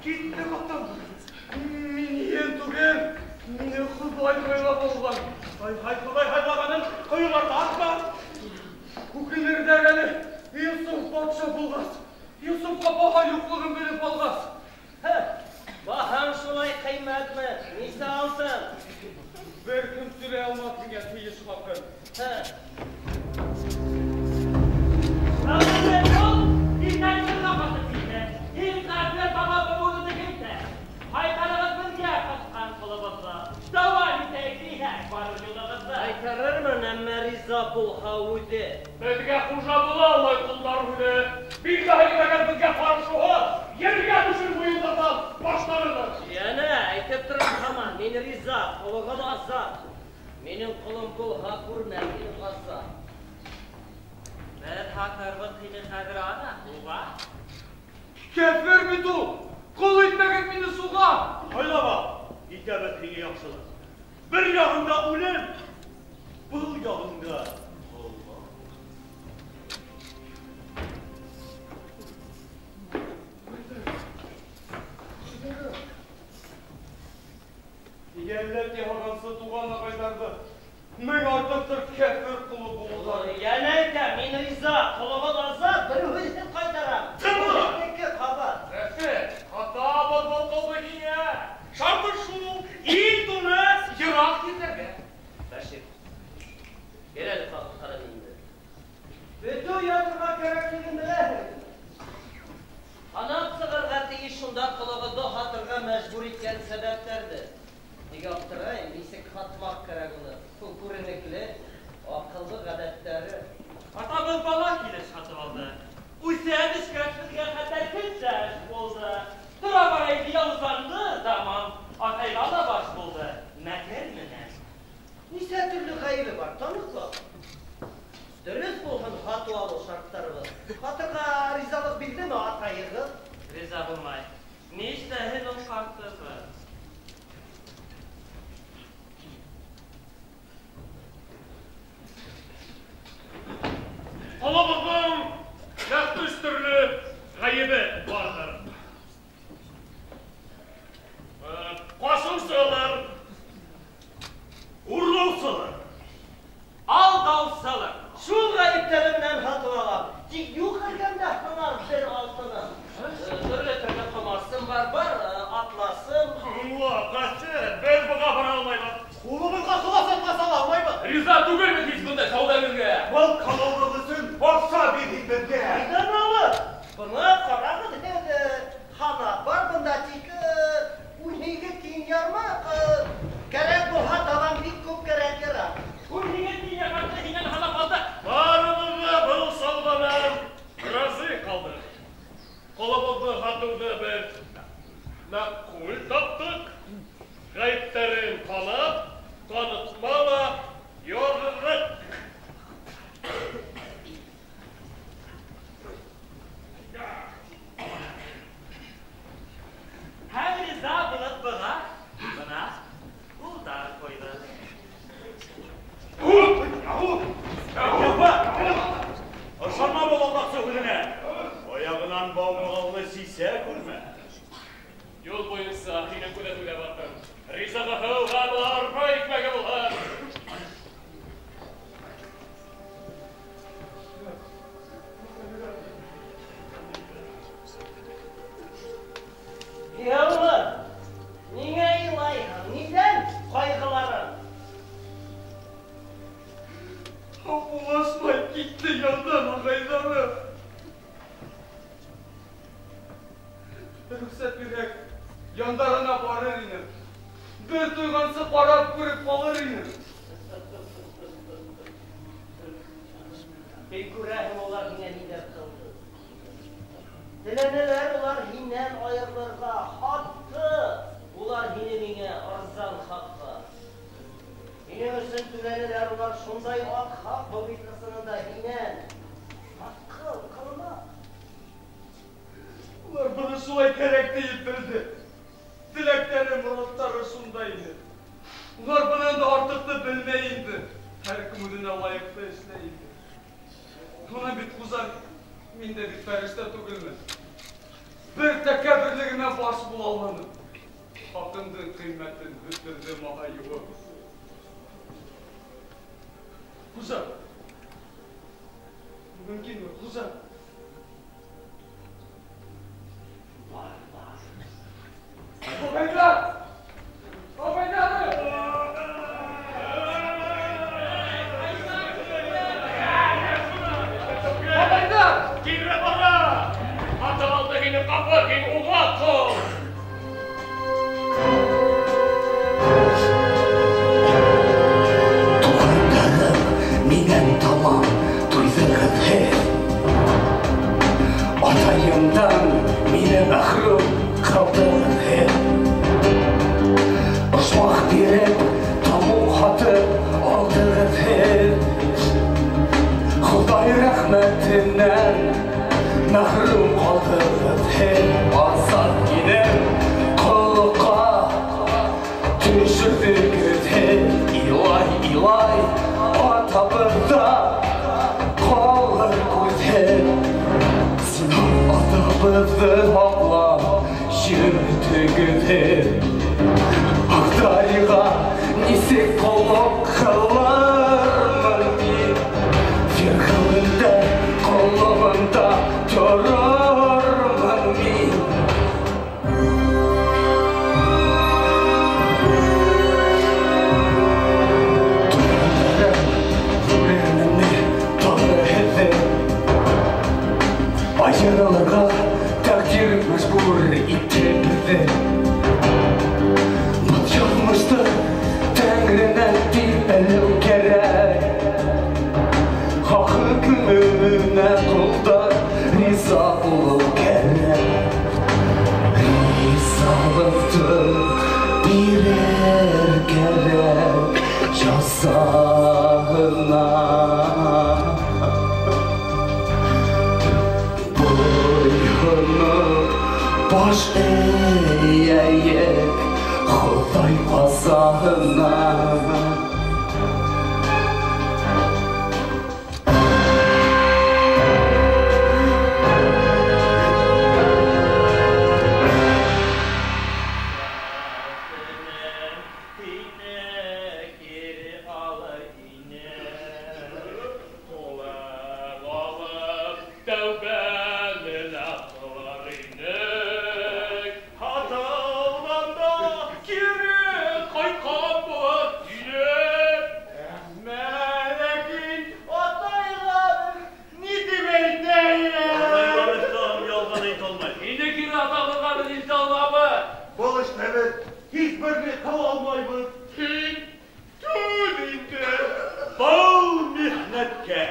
B: китте ҡотом. Мин ен түгел, мине Хоҙай һайлап алған.
K: Ай-һай, Хоҙай һайлағанын ҡойоларға атма.
B: Үкенерҙәр әле, Йософ батша булғас, Йософҡа баһа юҡлығын белеп алғас.
I: Баһаң шулай ҡиммәтме? Нисә алтын?
B: Бер кем түләй алмаҫ һиңә тейеш хаҡын.
I: Ҡайтарырмын, әммә риза булһа үҙе.
D: Беҙгә хужа була алмай ҡолдар үҙе. Билләһи мәгәр беҙгә ҡаршыһы, ергә төшөр муйындарҙан баштарығыҙ.
I: Йәнә әйтеп торам һаман, мин риза, ҡолоғоҙ азат. Минең ҡолом булһа, күрмәм мин ғазап.
L: Беҙ һатырбыҙ һине хәҙер ана, уға.
B: Кәфер бит ул! Ҡол итмәгеҙ мине суға!
K: Һайлап ал, итәбеҙ һиңә яҡшылыҡ. Бер яғында үлем, был яғында Алла.
B: Йәлләп яһағансы туған ағайҙарҙы мең артыҡтыр кәфер ҡоло булыуҙар.
I: Йәнә әйтәм, мин риза, ҡолоғоҙ азат, бер үҙен ҡайтарам. Ике ҡабат.
D: Рәфит, һатабыҙ был ҡолдо һиңә. Шарты шул, ил туны йыраҡ итергә.
I: Бәшир, бир әле ҡағыҙ-ҡәләмеңде.
F: Бөтөү яҙырға кәрәклеген беләһең.
I: Һанап сығырға тейеш шунда ҡолоғоҙҙо һатырға мәжбүр иткән сәбәптәрҙе. Нигә аптырайым, нисек һатмаҡ кәрәк уны? Ул күренекле, аҡыллы ғәҙәттәре.
L: Атабыҙ бала килеш һатып алды. Үҫә төшкәс беҙгә хәтәр көндәш булды. Тора бара инде яуызланды заман, атайға ла баш булды. Мәкер менән.
F: Нисә төрлө ғәйебе бар, таныҡла.
I: Дөрөҫ булһын һатыу алыу шарттарыбыҙ.
F: Һатырға ризалыҡ бирҙеме атайығыҙ?
L: Риза булмай. Ни эшләһен ул ҡартыбыҙ?
D: Ҡолобоҙҙоң нәҡ өс төрлө ғәйебе барҙыр. Ҡасыусылар,
K: урлаусылар,
L: алдаусылар.
F: Шул ғәйептәре менән һатып алам. Тик юҡ эргәмдә һыңар бер алтыным.
I: Төрлө-төрлө ҡомасым бар, бар атласым.
D: Аңла, ҡасыр, беҙ быға бара алмайбыҙ.
F: Ҡулыбыҙға ҡолас атмаҫ ала алмайбыҙ.
C: Риза түгелбеҙ һис бындай сауҙагәргә.
K: Был ҡылыуыбыҙ өсөн аҡса бир һин беҙгә.
F: Ҡайҙан алып? Бына ҡарағыҙ һеҙ, һанат бар бында, тик ун һигеҙ тин ярмаҡ. Кәрәк булһа, табан бик күп кәрәк яраҡ.
L: Ун һигеҙ тин ярмаҡты һинән һанап алдыҡ.
D: Барыбыҙ ҙа был сауҙанан разый ҡалдыҡ. Ҡолобоҙҙо һатыуҙы беҙ мәҡүл таптыҡ. Ғәйептәрен ҡанап, танытма ла яҙҙыҡ.
L: Һәм риза булып быға, бына ҡулдар ҡуйҙы.
K: Ышанма был алдаҡсы һүҙенә. Аяғынан бау-мығауҙы сисә күрмә.
C: Юл буйынса һинең күҙәтеүҙә барҙым. Ризағы һыуған арпа икмәге булһын.
I: Йәулы, ниңә илайһың? Ниҙән ҡайғыларың?
B: Һаубуллашмай китте яндан ағайҙары. Рөхсәт бирһәк, яндарына барыр инем. Бер туйғансы ҡарап күреп ҡалыр инем.
I: Һин күрәһең, улар һиңә ниҙәр ҡылды. Теләнеләр улар һинән айырылырға, һатты улар һине миңә арзан хаҡҡа. Һинең өсөн түләнеләр улар шундай аҡ хаҡ, был бит ысынында һинән. Аҡыл ҡылма.
B: Улар быны шулай кәрәк тиеп белде. Теләктәре, мораттары шундай ине. Улар бынан да артыҡты белмәй инде. Һәр кем үҙенә лайыҡты эшләй инде. Бына бит хужа, мин дә бит фәрештә түгелмен. Бер тәкәбберлегемә баш була алманым? Хаҡымдың ҡиммәтен бөтөрҙө маһайыуым. Хужа! Мөмкинме, хужа? Бар, бар. Ағайҙар! Ағайҙар! Ағайҙар!
D: Кире бара! Һатып алды һине ҡапыр, һин уға ҡол!
H: Туғандарым минән тамам туйҙығыҙ һеҙ. Атайымдан мине мәхрүм ҡылдығыҙ һеҙ. Ошмаҡ биреп, тамуҡ һатып алдығыҙ һеҙ. Хоҙай рәхмәтенән мәхрүм ҡалдығыҙ һеҙ. Азат инем ҡоллоҡҡа төшөрҙөгөҙ һеҙ. Илай, илай, атабыҙҙа ҡалыр күҙһеҙ. Зинһар атабыҙҙы һаҡлап йөрөтөгөҙ һеҙ. Хоҙайға нисек ҡоллоҡ ҡылырмын мин? Фирғәүендә ҡоллоғонда торормон мин. Туғандарым күрермене тағы һеҙҙе. Айырылырға тәҡдир мәжбүр итте беҙҙе. Был яҙмышты тәңренән тип белеү кәрәк. Хаҡ хөкөмөнә ҡолдар риза булыу кәрәк. Ризалыҡты бирер кәрәк язаһына. Буйһоноп баш эйәйек Хоҙай ҡазаһына.
L: Һине кире алыр инем.
D: Ҡулың алып, тәүбәне лә ҡылыр инек. Һатылғанда кире ҡайтҡан булыр инек.
F: Әммә ләкин атайға ни тип әйтәйем?
K: Ағайҙарым ялған әйтә алмай.
A: Һине кире атабыҙға беҙ илтә алмабыҙ.
F: Был эштә беҙ һис бер ни ҡыла алмайбыҙ.
E: Һин түҙ инде
K: Был михнәткә.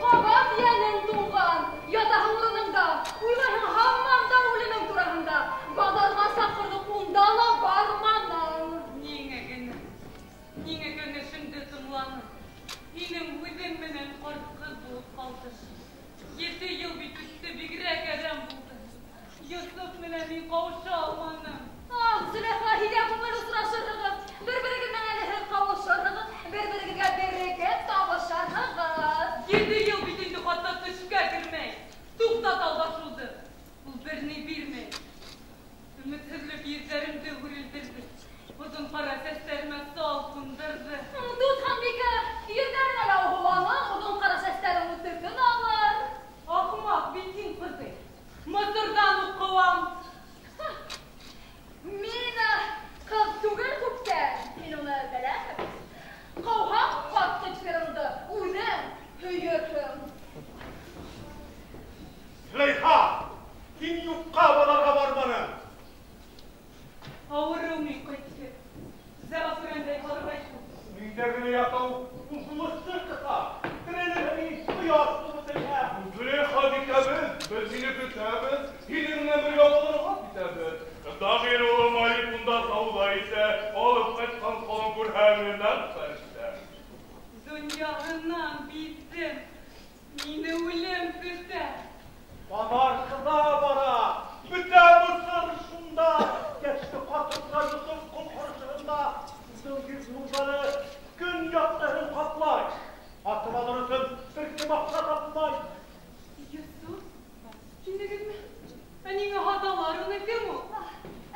J: Ҡабат йәнең туңған, ятаһың урыныңда, уйлайһың һаман да үлемең тураһында. Баҙарға саҡырҙыҡ, унда ла барманың.
G: Ниңә генә, ниңә кәңәшеңде тыңланым? Һинең үҙең менән ҡарт ҡыҙ булып ҡалдым. 7 йыл бит үтте, бигерәк әрәм булды. Йософ менән мин ҡауыша алманым.
J: Ах, Зөләйха, һиңә күңел осрашырһығыҙ, бер-берегеҙ менән әле һеҙ ҡауышырһығыҙ, бер-берегеҙгә берекеп табышырһығыҙ. Бер ни бирмәй. Өмөтһөҙлөк йөҙҙәремде үрелдерҙе. Оҙон ҡара сәстәремә сал ҡундырҙы.
G: Дуҫ ханбикә, йөҙҙәренә лә уһыланыр, оҙон ҡара сәстәрең үтепен алыр.
J: Ахмаҡ бит һин, ҡыҙый. Мысырҙан уҡ ҡыуам.
G: Мин ҡыҙ түгел күптән, һин уны беләһең. Ҡыуһаң ҡарт Ҡитфирыңды, үҙең һөйөрһөң.
K: Зөләйха, һин юҡҡа баҙарға барманың.
J: Ауырыу мин, Ҡитфир. Зәғәфрәндәй һарғайттым.
K: Өйҙә генә ятыу һулышты ҡыҫа. Терелерһең һин, ҡояш булып телһә.
E: Зөләйха бикәбеҙ, беҙ һине көтәбеҙ, һинең менән бергә баҙарға китәбеҙ. Дағир улы Малик унда сауҙа итә, алып ҡайтҡан ҡолон күрһә, минән фәрештә.
J: Донъяһынан биҙҙем. Мине үлем көтә.
K: Баҙар ҡыҙа бара, бөтә Мысыр шунда. Йәште ҡатынға Йософ ҡол ҡаршыһында. Уның йөҙ нурҙары көн яҡтыһын ҡаплай. Һатып алыр өсөн бер кем аҡса тапмай.
J: Йософ, һинегеҙме? Ә ниңә һаталар уны, кем ул?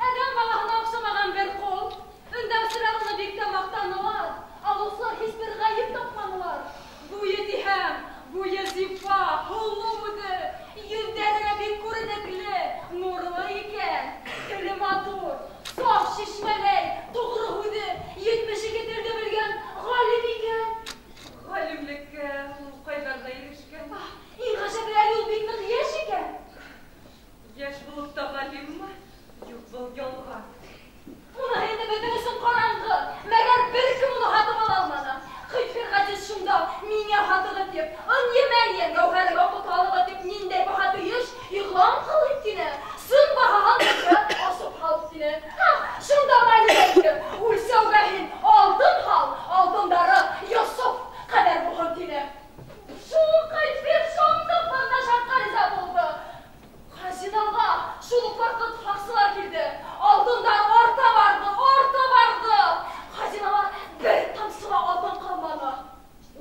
G: Әҙәм балаһына оҡшамаған бер ҡол. Өндәүселәр уны бик тә маҡтанылар. Алыусылар һис бер ғәйеп тапманылар.
J: Буйы тиһәм, буйы зифа, һылыу үҙе.
G: Йөҙҙәре лә бик күренекле, нурлы икән. Теле матур, саф шишмәләй, тоғро һүҙе, 72 телде белгән ғалим икән.
J: Ғалимлеккә ул ҡайҙарҙа ирешкән?
G: Иң ғәжәбе әле ул бик ныҡ йәш икән.
J: Йәш булып та ғалиммы? Юҡ, был ялған.
G: Уны инде беҙҙең өсөн ҡараңғы, мәгәр бер кем уны һатып ала алманы. Ҡитфир ғәзиз шунда миңә һатығыҙ тип, ынйы-мәрйен гәүһәргә ҡоталығы тип ниндәй баһа тейеш, иғлан ҡылып тине. Сын баһаһын беҙгә асып һал тине. Һа, шунда Малик әйтте, үлсәүгә һин алтын һал, алтындары Йософ ҡәҙәр булһын тине. Шул Ҡитфир шундуҡ бында шартҡа риза булды. Хазинаға шул уҡ ваҡыт һаҡсылар килде. Алтындар арта барҙы, арта барҙы. Хазинала бер тамсы ла алтын ҡалманы.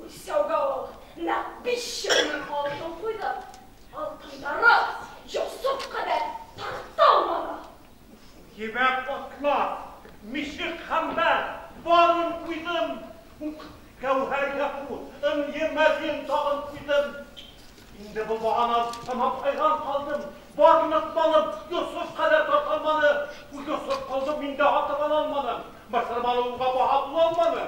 G: Үлсәүгә ул нәҡ 500 мең алтын ҡуйҙы. Алтындары Йософ ҡәҙәр тарта алманы.
K: Ебәк атлас, мишек хәмбәр, барын ҡуйҙым. Гәүһәр яҡут, ынйы-мәрйен тағын ҡуйҙым. Инде был бағанан тамам хайран ҡалдым. Барлыҡ малым Йософ ҡәҙәр тарталманы. Йософ ҡолдо мин дә һатып ала алманым. Мысыр малы уға баһа була алманы.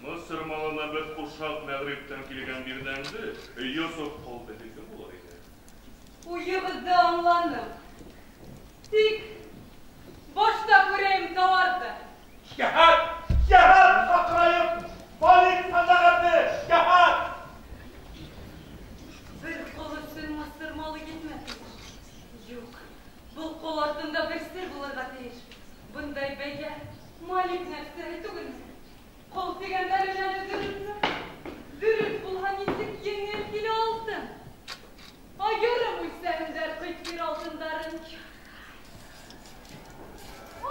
E: Мысыр малына беҙ ҡушаҡ мәғриптән килгән бирҙәңде Йософ ҡол беҙҙеке булыр ине.
J: Уйығыҙҙы аңланым. Тик башта күрәйем тауарҙы.
K: Йәһәт, йәһәт саҡырайым. Малик сәүҙәгәрҙе, йәһәт.
J: Бер ҡол өсөн Мысыр малы етмәҫ. Юҡ, был ҡол артында бер сер булырға тейеш. Бындай бәйгә Малик нәфсеһе түгелме? Ҡол тигәндәре әле дөрөҫмө? Дөрөҫ булһа, нисек еңел килә алтын? Айырым үлсәһендәр Ҡитфир алтындарын.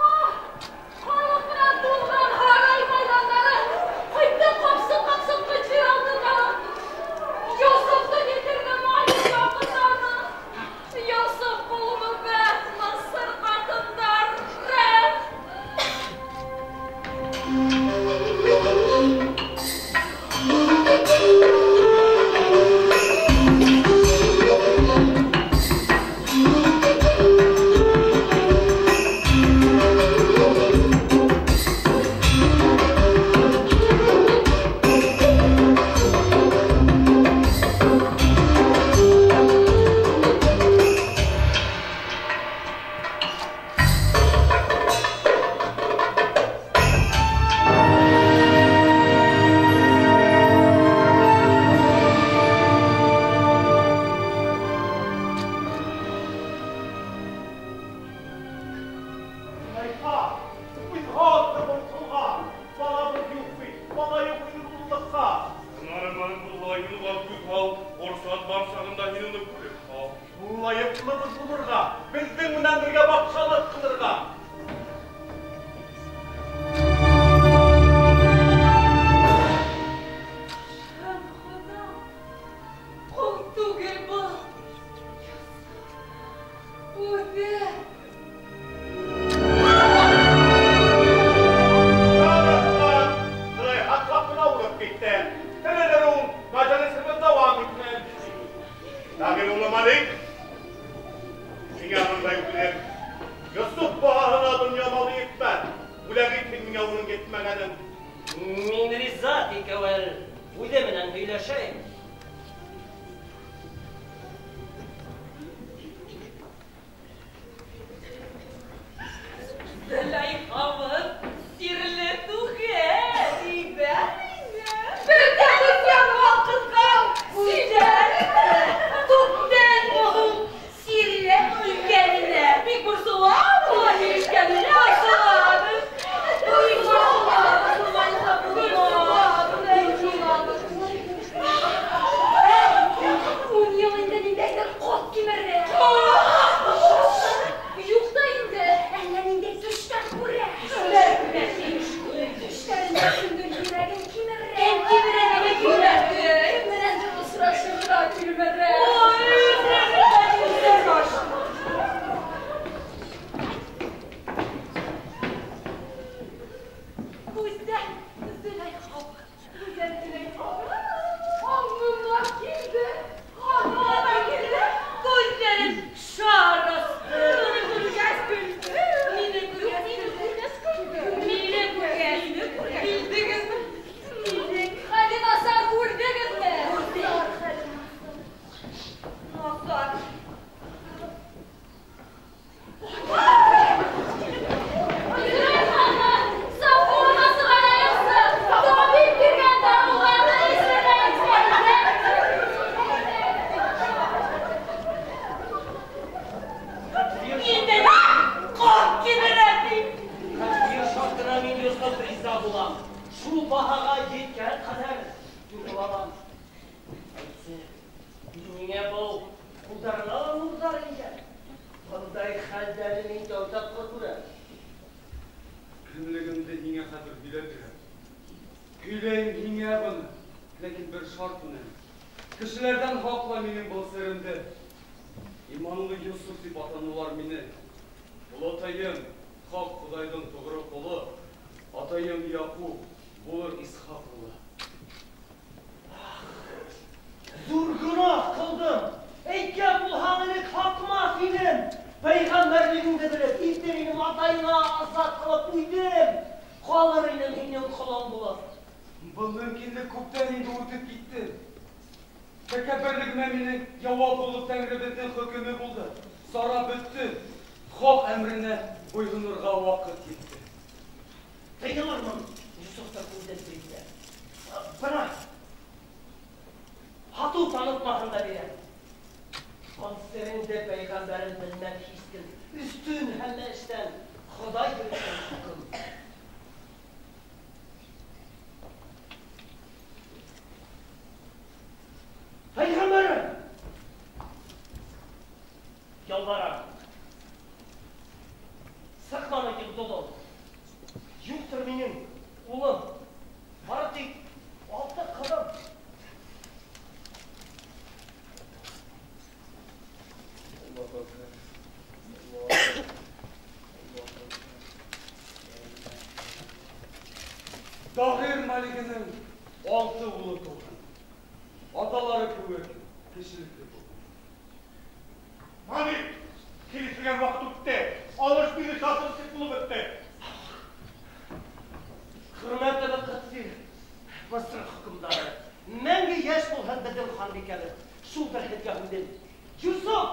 G: Ах, халыҡ менән тулған һарай майҙандары, ҡайтты ҡапсыҡ-ҡапсыҡ Ҡитфир алтындары. Йософто килтерҙе Малик яҡындары. Йософ ҡулын үбә Мысыр ҡатындары.
E: Оло Малик, һиңә бындай үтенем. Йософ баһаһына донъя малы етмәҫ. Бүләк итһен миңә уның етмәгәнен.
I: Мин риза, тик әүәл үҙе менән һөйләшәйем.
G: Зөләйхабыҙ сирле түгел. Ибәр мине. Бер ҙә күҙҙән ваҡытҡа сөйләр. Күптән һуң сирле икәненә бик борсолам, улай һөйләшкәненә борсолабыҙ. Ун йыл инде ниндәйҙер ҡот кимерә. Юҡ та инде, әллә ниндәй төштәр күрә. Төштәр күрә. Төштәрендә кемдер йөрәген кимерә. Кем кимерә, нимә кимерә? Кем менәндер осрашырға тилмерә. Ой, Гүзәл Зөләйха, Гүзәл Зөләйха. Аңына килде, аңына килде. Күҙҙәрен шар асты. Мине күргәс көлдө. Мине күргәс көлдө. Мине күргәс, мине күргәс. Килдегеҙме? Килдек. Хәле насар күрҙегеҙме? Күрҙек. Хәле насар.
I: Шул баһаға еткән ҡәҙәр түҙеп алам. Әйтсе, ниңә был ҡулдарына ла нурҙар ингән? Бындай хәлдәрҙе мин тәү тапҡыр күрәм.
B: Кемлегемде һиңә хәҙер һөйләп бирәм. Һөйләйем һиңә быны, ләкин бер шарт менән. Кешеләрҙән һаҡла минең был серемде. Иманлы Йософ тип атанылар мине. Олатайым, хаҡ Хоҙайҙың тоғро ҡоло. Атайым Яҡуп, булыр Исхаҡ улы.
I: Ҙур гонаһ ҡылдым. Әйткән булһаң элек һатмаҫ инем. Пәйғәмбәрлегеңде белеп, илтер инем атайыңа азат ҡылып үҙем. Ҡалыр инем һинең ҡолоң булып.
B: Был мөмкинлек күптән инде үтеп китте. Тәкәбберлегемә минең яуап булып тәңребеҙҙең хөкөмө булды. Сара бөттө. Хаҡ әмеренә буйһонорға ваҡыт етте.
I: Тыйылырмын Йософто күҙҙән сөйҙә. Бына һатыу танытмаһын да бирәм. Консеренде пәйғәмбәрен белмәҫ һис кем. Өҫтөн һәммә эштән Хоҙай йөрөткән хөкөм. Пәйғәмбәрем! Ялварам. Сыҡманы йондоҙом. Юҡтыр минең улым. Бары тик алты ҡыҙым.
B: Таһир Малигенең алты улы тыуған. Аталары кеүек кешелекле булған.
E: Малик, килешелгән ваҡыт үтте. Алыш-биреш асылсыҡ булып бөттө.
I: Хөрмәтле Ҡытфир, Мысыр хөкөмдары, мәңге йәш булһын беҙҙең ханбикәбеҙ. Шулдыр һеҙгә һүҙем. Йософ!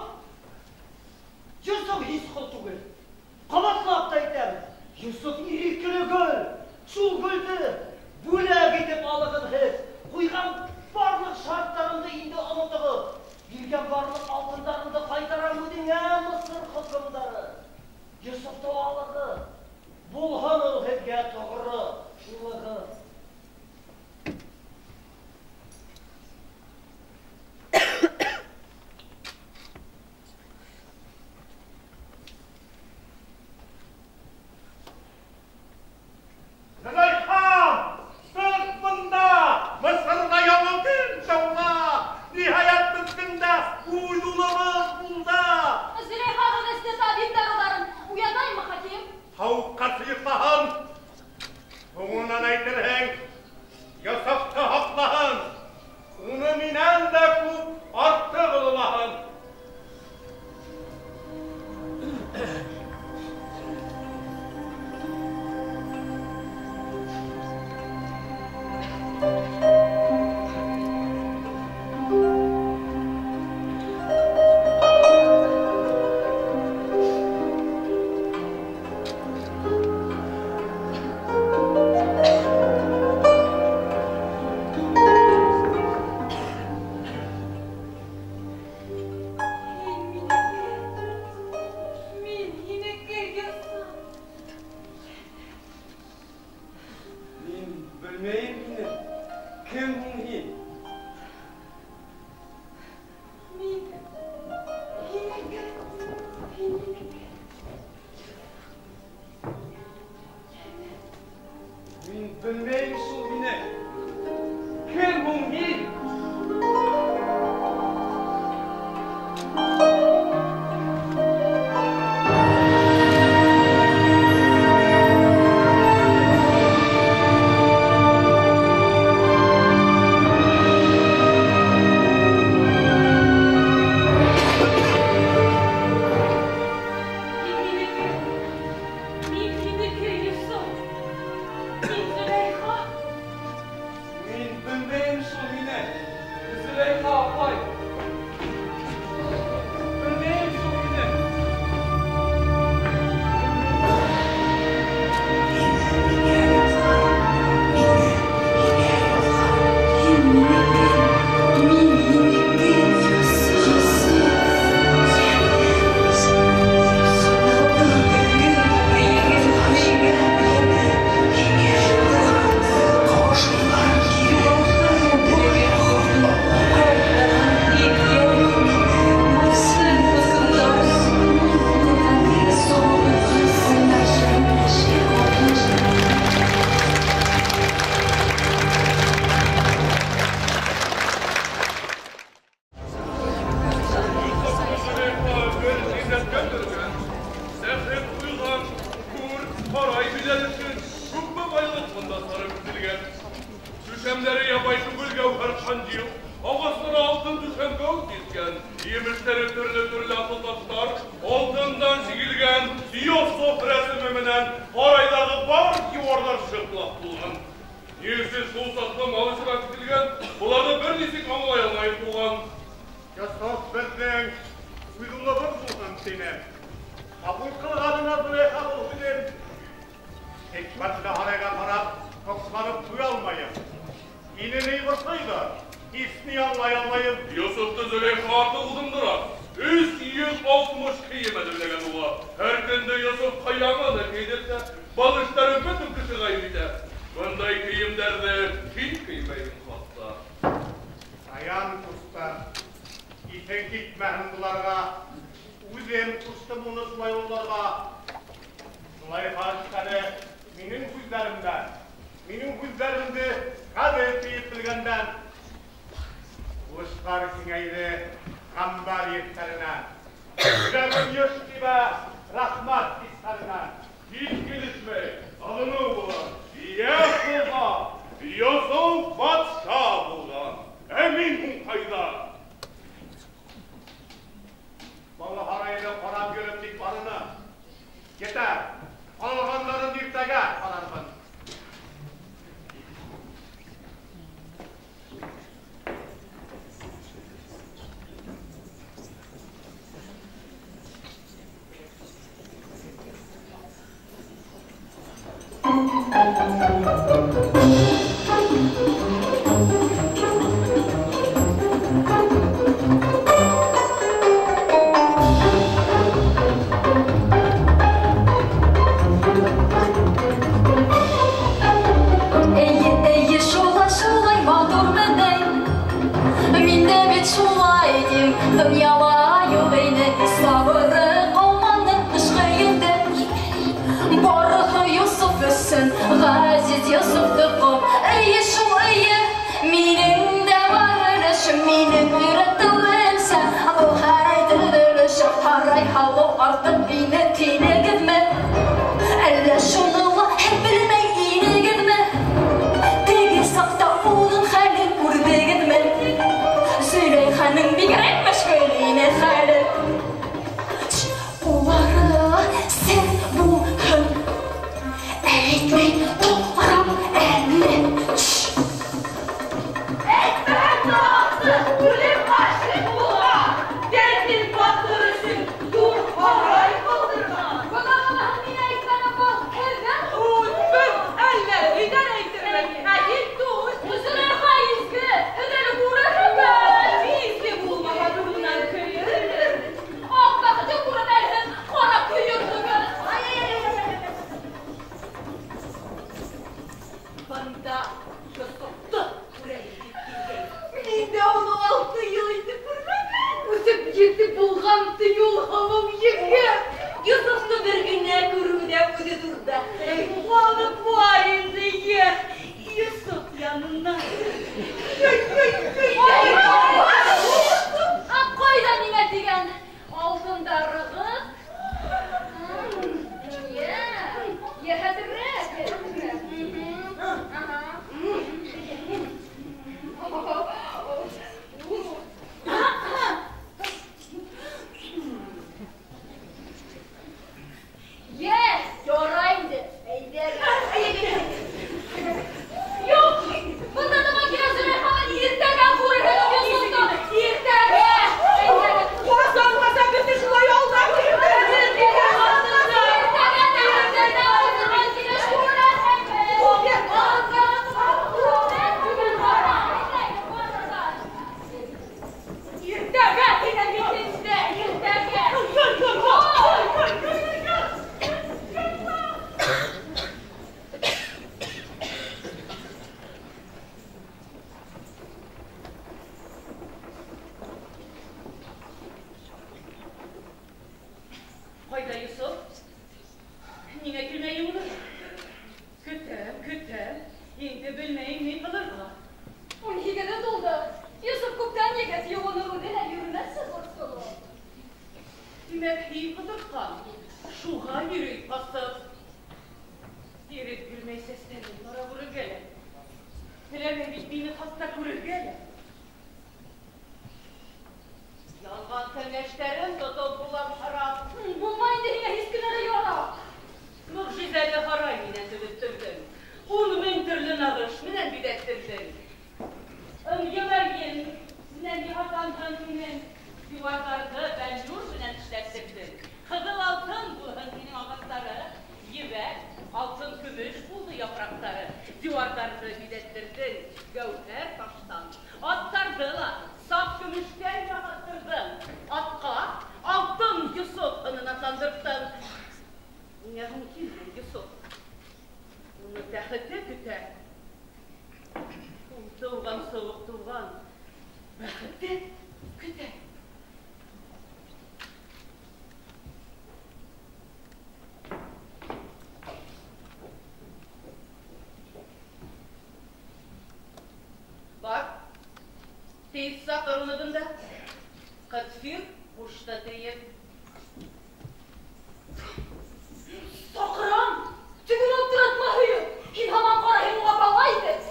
I: Йософ һис ҡол түгел. Ҡабатлап та әйтәм, Йософ ирекле гөл. Шул гөлдө бүләк итеп алығыҙ һеҙ. Ҡуйған барлыҡ шарттарымды инде онотоғоҙ. Биргән барлыҡ алтындарымды ҡайтарам үҙеңә, Мысыр хөкөмдары. Йософто алығыҙ. Булһын ул һеҙгә тоғро улығыҙ.
E: Зөләйха! Сыҡ бында! Мысырҙа яңы көн тыуҙы! Ниһайәт беҙҙең дә үҙ улыбыҙ булды!
G: Зөләйхағыҙ эсте табип дарыуҙарын. Уятаймы, хаким?
E: Һауыҡҡас йоҡлаһын. Һуңынан әйтерһең, Йософто һаҡлаһын. Уны минән дә күп артыҡ ололаһын. Кием эштәре төрлө-төрлө асыл таштар, алтындан сигелгән Йософ рәсеме менән һарайҙағы бар диуарҙар шыплап тулған. Ни өсөн шул саҡлы мал исраф ителгән, уларҙы бер нисек аңлай алмайым туған.
K: Йософ беҙҙең үҙ улыбыҙ булһын тине. Ҡабул ҡылғанына Зөләйха был һүҙен. Хикмәтле һарайға ҡарап, тоҡсанып туя алмайым. Һине ни борсойҙор, һис ни аңлай алмайым.
E: Йософто Зөләйха артыҡ уҙындыра. 360 кейем әҙерләгән уға. Һәр көндө Йософҡа яңыны кейҙертә, был эштәрен бөтөн кеше ғәйеп итә. Бындай кейемдәрҙе һин кеймәйһең хатта.
K: Аян ҡустым, иҫең китмәһен быларға. Үҙем ҡуштым уны шулай уйларға. Зөләйха эштәре минең һүҙҙәремдән, минең һүҙҙәремде ғәҙел тиеп белгәндән. Ҡылыстар киңәйҙе ғәмбәр еҫтәренән. Йөрәгем йыш тибә рәхмәт хистәренән.
E: Һис килешмәй, алыныу була. Йәш булһа, Йософ батша булған. Ә мин һуң ҡайҙа?
K: Был һарайҙы ҡарап йөрөп бик арыным. Етәр, ҡалғандарын иртәгә ҡарармын.
M: Эйе, эйе, шулай, шулай матур менән. Мин дә бит шулай тим, донъяла юҡ ине, сабыры ҡалманы ҡышҡы елдә. Барыһы Йософ өсөн, ғәзиз Йософтоҡо. Эйе, шул, эйе, минең дә бар өлөшөм, минең өйрәтеүемсә, был һарай төҙөлөшө, һарай һалыу артыҡ ине тинегеҙме? Әллә шуны ла һеҙ белмәй инегеҙме? Теге саҡта уның хәлен күрҙегеҙме? Зөләйханың бигерәк мәшғүл ине хәле. Улары ла сер булһын, әйтмәй торам әле.
G: Әйтмәһәң дә артыҡ үлем ғашиҡ булған. Дәртен батыр өсөн ҙур һарай ҡалдырған.
J: Бына быныһын мин әйтмәнем, был һеҙҙән
G: һүҙ. Беҙ әллә өйҙән әйтермен, ә һин түгел.
J: Зөләйха изге, һеҙ әле күрерһегеҙ.
G: Изге булмаһа нурынан көйөрһегеҙ.
J: Аҡ бәхете күрмәйһең, ҡара көйөрһөгөҙ.
G: Бында Йософто күрәйем тип килгәйнем. Мин дә уны 6 йыл инде күрмәнем. Үҫеп етеп булған тейул һылыу егет. Йософто бер генә күреү ҙә үҙе ҙур бәхет. Алып бар инде, йә, Йософ янына.
J: Ә ҡайҙа миңә тигән алтындарығыҙ? Йә, йәһәтерәк. Йә, ярай инде. Әйҙә. Юҡ, бында нәмә килә, Зөләйха, иртәгә күрерһегеҙ.
G: һынын һинең. Диуарҙарҙы бәллүр менән эшләттерҙең. Ҡыҙыл алтын булһын һинең ағастары. Ебәк, алтын көмөш булды япраҡтары. Диуарҙарҙы биҙәттерҙең гәүһәр таштан. Аттарҙы ла саф көмөштән яһаттырҙың. Атҡа алтын Йософ һынын атландырттың. Ниңә һуң килмәй Йософ? Уны тәхете көтә. Ул тыуғансы уҡ тыуған бәхете көтә. Бар, тиҙ саҡыр уны бында. Ҡытфир ҡушты тейеп. Саҡырам, тегене аптыратма һөйөп. Һин һаман ҡарайһың уға бала итеп.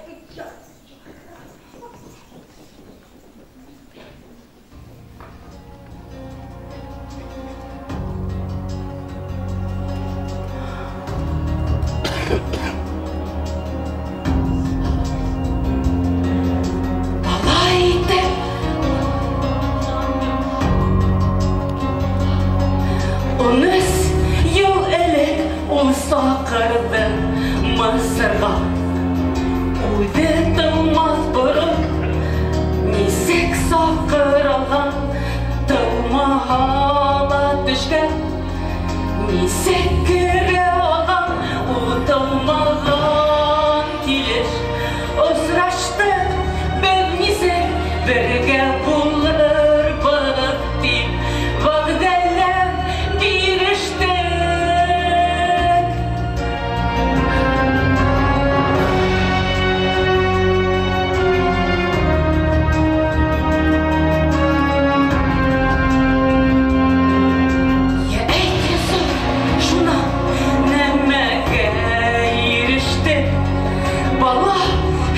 M: Бала итеп 13 йыл элек ул саҡырҙы Мысырға. Үҙе тыумаҫ борон нисек саҡырылған, тыумаһа ла төшкән, нисек керә алған ул тыумаған килеш. Осраштыҡ беҙ нисек бергә булырбыҙ тип вәғәҙәләр бирештек. Йә әйт, Йософ, шунан нәмәгә ирештек? Бала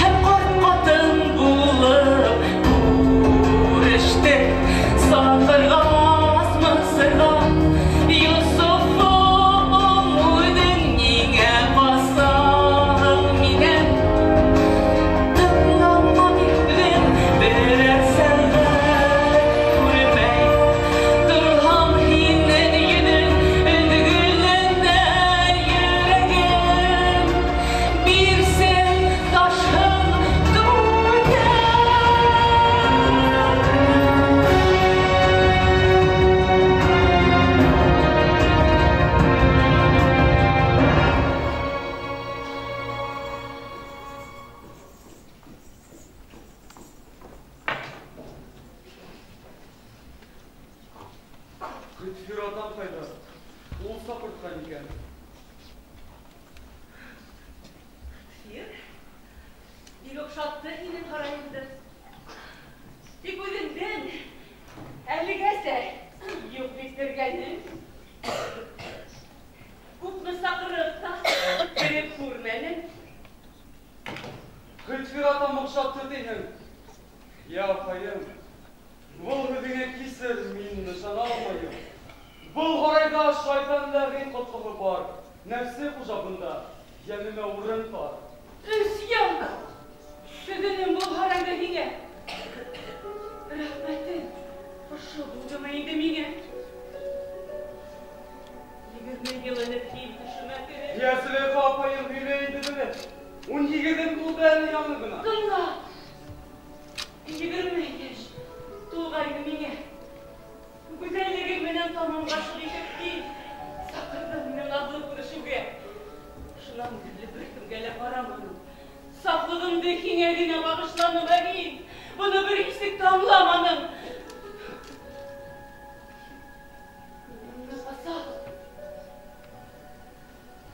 M: һәм ҡарт ҡатын булып күрештек. Саҡырғас Мысырға Йософом, үҙең ниңә ҡасаһың минән? Тыңлама үҙең берәр сәғәт күрмәй торһам һинең йөҙөң өҙгөләнә йөрәгем. Бирсен ташһын түтән.
B: Ҡытфир атам ҡайҙа? Ул саҡыртҡан икән.
G: Ҡытфир, бик оҡшатты һинең һарайыңды. Тик үҙеңдең әлегәсә юҡ бит кергәнең. Күпме саҡырып та кереп күрмәнең.
B: Ҡытфир атам оҡшатты тиһең. Йә, апайым, был һүҙеңә кисер, мин ышана алмайым. Был һарайҙа шайтан ләғин ҡотлоғо бар. Нәфсе хужа бында, йәнемә урын тар.
G: 3 йыл төҙөнөм был һарайҙы һиңә. Рәхмәтем ошо булдымы инде миңә? 20 йыл элек һин төшөмә кереп.
B: Йә, Зөләйха апайым, һөйлә инде беҙҙе. 18-ем тулды әле яңы ғына.
G: Тыңла. 20 йәш тулғайны миңә. Гүзәллегең менән тамам ғашиҡ итеп кил. Саҡырҙың мине наҙлы күрешеүгә. Шунан бирле бер кемгә лә ҡараманым. Сафлығымды һиңә генә бағышланым, ә мин быны бер нисек тә аңламаным. Мине ҡасаҡ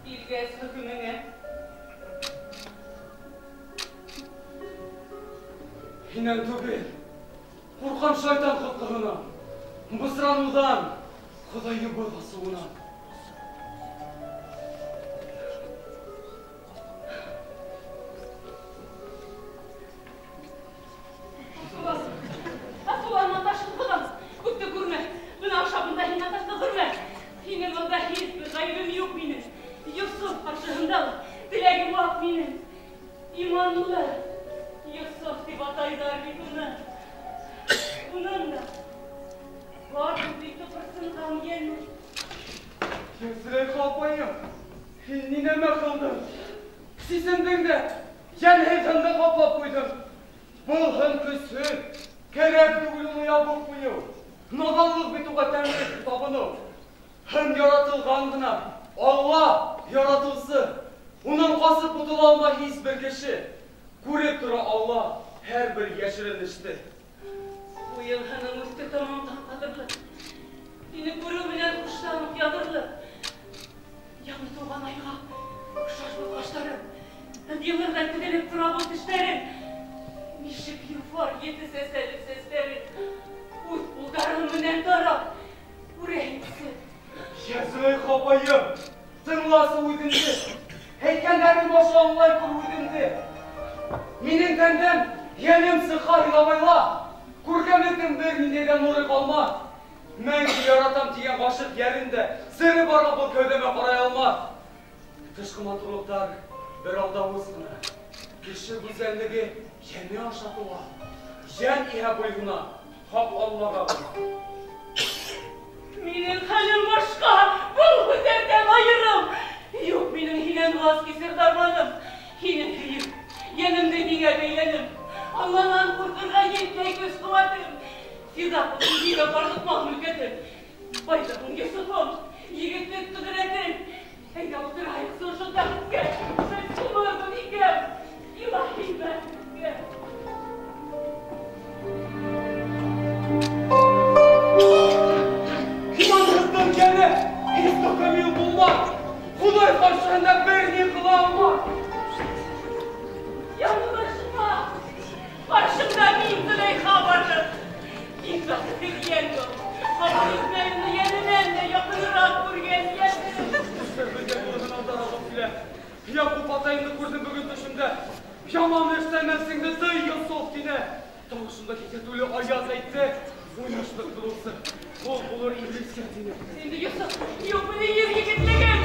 G: килгәс хөкөмөңә.
B: Һинән түгел, ҡурҡам шайтан ҡотлоғонан, бысраныуҙан, Хоҙайыбыҙ асыуынан.
G: Асыуланма, ташын ҡоҙам, күпте күрмә. Бына аша бында һин аташты хөрмә. Һинең алда һис бер ғәйебем юҡ минең. Йософ ҡаршыһында ла теләгем ваҡ минең. Иманлы Йософ тип атайҙар бит уны.
J: уның да. Бар бит тыпырсынған йәне.
B: Зөләйха апайым, һин ни нәмә ҡылдың? Сисендең дә, йәнһеҙ һынды ҡаплап ҡуйҙың. Был һын көсһөҙ, кәрәк түгел уны ябып ҡуйыу. Наҙанлыҡ бит уға тәңре табыныу. Һын яратылған ғына, Алла яратыусы. Унан ҡасып ҡотола алмай һис бер кеше. Күреп тора Алла һәр бер йәшерен эште.
J: Быйыл һының үҫте тамам таҡталырлыҡ. Һине күреү менән ҡуштан уҡ яҙырлыҡ. Яңы тыуған айға оҡшаш был ҡаштарың. Ынйылырҙай теҙелеп тора был тештәрең. Нисек йофар ете сәсәлеп сәстәрең. Үҙ ҡулдарың менән тарап, үрәйемсе.
B: Йә, Зөләйха апайым, тыңласы үҙеңде. Әйткәндәрең башы аңлай күр үҙеңде. Минең тәндән йәнем сыға илабайла. Күркәмлектең бер ниндәй ҙә нуры ҡалмаҫ. Мәңге яратам тигән ғашиҡ йәрен дә сере барға был кәүҙәмә ҡарай алмаҫ. Тышҡы матурлыҡтар бер алдауыс ҡына. Кеше гүзәллеге йәне аша тыуа. Йән иһә буйһона, хаҡ Аллаға ғына.
J: Минең хәлем башҡа, был һүҙҙәрҙән айырым. Юҡ, минең һинән ваз кисер дарманым. Һине һөйөп, йәнемде һиңә бәйләнем. Алланан ҡурҡырға етмәй көс ҡеүәтем. Фиҙа булдым һиңә барлыҡ мал мөлкәтем. Байлығың Йософом, егетлек ҡөҙрәтем. Әйҙә ултырайыҡ ошо тәхеткә. Беҙ сумырбыҙ икән, илаһи бәхеткә.
B: Иманһыҙҙың йәне һис тә камил булмаҫ. Хоҙай ҡаршыһында бер ни ҡыла алмаҫ.
J: Яңылышма. Ҡаршымда мин Зөләйха барҙым. Иң бәхетле йән был. Ҡабул итмәй уны йәненән дә яҡыныраҡ күргән йәнем.
B: Беҙгә булыһынан таралып килә. Яҡуп атайымды күрҙем бөгөн төшөмдә. Яман эштән нәфсеңде тый, Йософ, тине. Тауышында киҫәтеүле аяҙ әйтте. Уйнашлыҡ ҡылыусы ҡол булыр иблискә, тине.
J: Инде Йософ, юҡ минең ир егетлегем.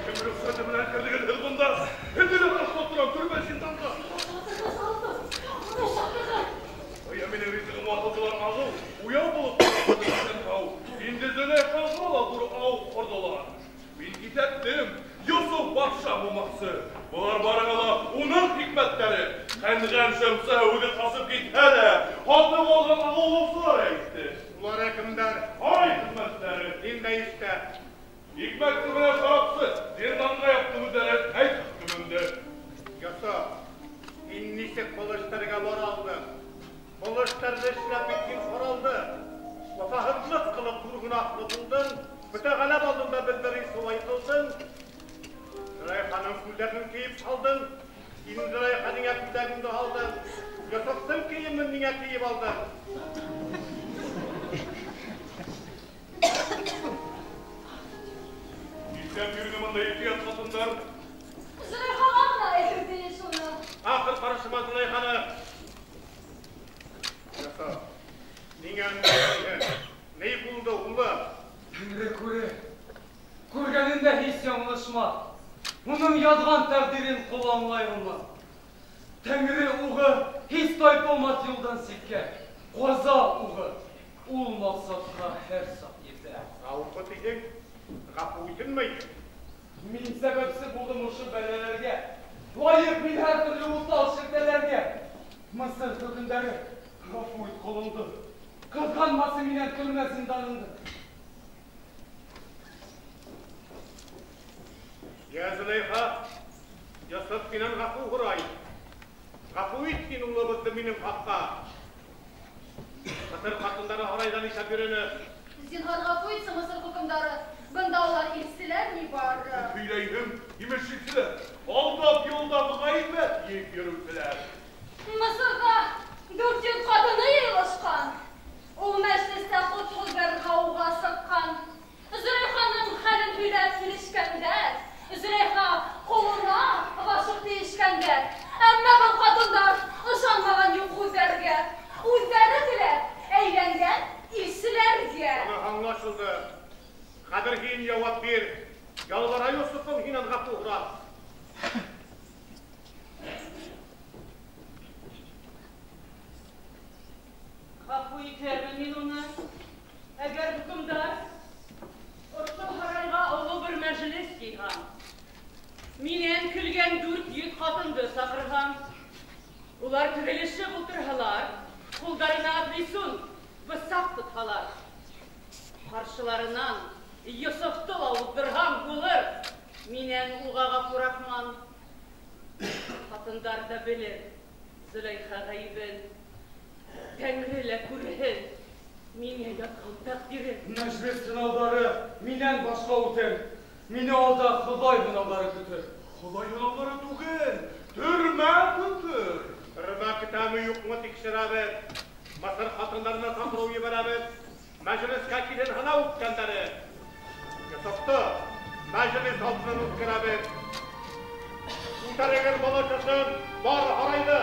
E: Кем рөхсәте менән керҙегеҙ һеҙ бында? Һеҙҙе лә ташлап торам төрмә зинданға. Ая, минең ризығым ватылдылар ағыу, уяу булып ау. Инде Зөләйхаға ла ҙур ау ҡорҙолар. Мин киҫәттем, Йософ батша булмаҡсы. Былар барыһы ла уның хикмәттәре. Ҡәнғән Шәмсә үҙе ҡасып китһә лә, һатып алған ағыулаусылар әйтте.
F: Улар кемдәр?
E: Ай хеҙмәттәре.
F: Ниндәй эштә?
E: Икмәксе менән шарапсы зинданға япты үҙҙәре, әйт хөкөмөндө.
F: Йософ, һин нисек был эштәргә бара алдың? Был эштәрҙе эшләп бит һин һоралды. Вафаһыҙлыҡ ҡылып ҙур гонаһлы булдың. Бөтә ғәләм алдында беҙҙе рисуай ҡылдың. Зөләйханың күлдәген кейеп һалдың. Һин Зөләйха ниңә күлдәгеңде һалдың? Йософтоң кейемен ниңә кейеп алдың?
E: Нишләп йөрөнө бында ике ят ҡатындар?
G: Зөләйхаға ғына әйтер тейеш уны.
F: Ахыр ҡарышма Зөләйханы. Йософ, ниңә өндәшмәйһең? Ни булды, улым?
B: Тәңре күрә. Күргәнендә һис яңылышма. Уның яҙған тәҡдирен ҡол аңлай алмаҫ. Тәңре уғы һис тайпылмаҫ юлдан ситкә. Ҡаза уғы ул маҡсатҡа һәр саҡ етә.
F: Ауыҡы тиһең, ғәфү итенмәйһең.
B: Мин сәбәпсе булдым ошо бәләләргә. Лайыҡ мин һәр төрлө уҫал шелтәләргә. Мысыр хөкөмдары, ғәфү ит ҡолоңдо. Ҡыҙғанмасы минән төрмә зинданыңды.
F: Йә, Зөләйха, Йософ һинән ғәфү һорай. Ғәфү ит һин улыбыҙҙы минең хаҡҡа. Мысыр ҡатындары һарайҙан ишәп йөрөнө.
G: Зинһар ғәфү итсен Мысыр хөкөмдары. Бында улар илселәр ни бары.
E: Һөйләйһең, имеш илселәр. Алдап юлда ғәйбәт йыйып йөрөүселәр.
G: Мысырҙа 400 ҡатыны йыйылышҡан. Ул мәжлестә ҡотһоҙ бер ғауға сыҡҡан. Зөләйханың хәлен һөйләп килешкәндәр. Зөләйха ҡолона ғашиҡ тейешкәндәр. Әммә был ҡатындар ышанмаған юҡ һүҙҙәргә. Үҙҙәре теләп әйләнгән илселәргә.
F: Бына аңлашылды. Хәҙер һин яуап бир. Ялбара Йософоң һинән ғәфү һорап.
G: Килгән 400 ҡатынды саҡырған. Улар төҙөлөшөп ултырһалар, ҡулдарына әфлисун, бысаҡ тотһалар. Ҡаршыларынан Йософто ла уҙҙырһаң булыр, минән уға Ғафур Рахман. Ҡатындар ҙа белер Зөләйха ғәйебен, Тәңре лә күрһен миңә яҙған тәҡдирен.
B: Мәжлес һынауҙары минән башҡа үтер, мине алда Хоҙай һынауҙары көтөр.
E: Хоҙай һынауҙары түгел, төрмә көтөр. Төрмә көтәме юҡмы тикшерәбеҙ. Мысыр ҡатындарына саҡырыу ебәрәбеҙ. Мәжлескә килен һынау үткәндәре. Йософто мәжлес алдынан үткәрәбеҙ. Күтәрегеҙ бала кешен, бар һарайҙы.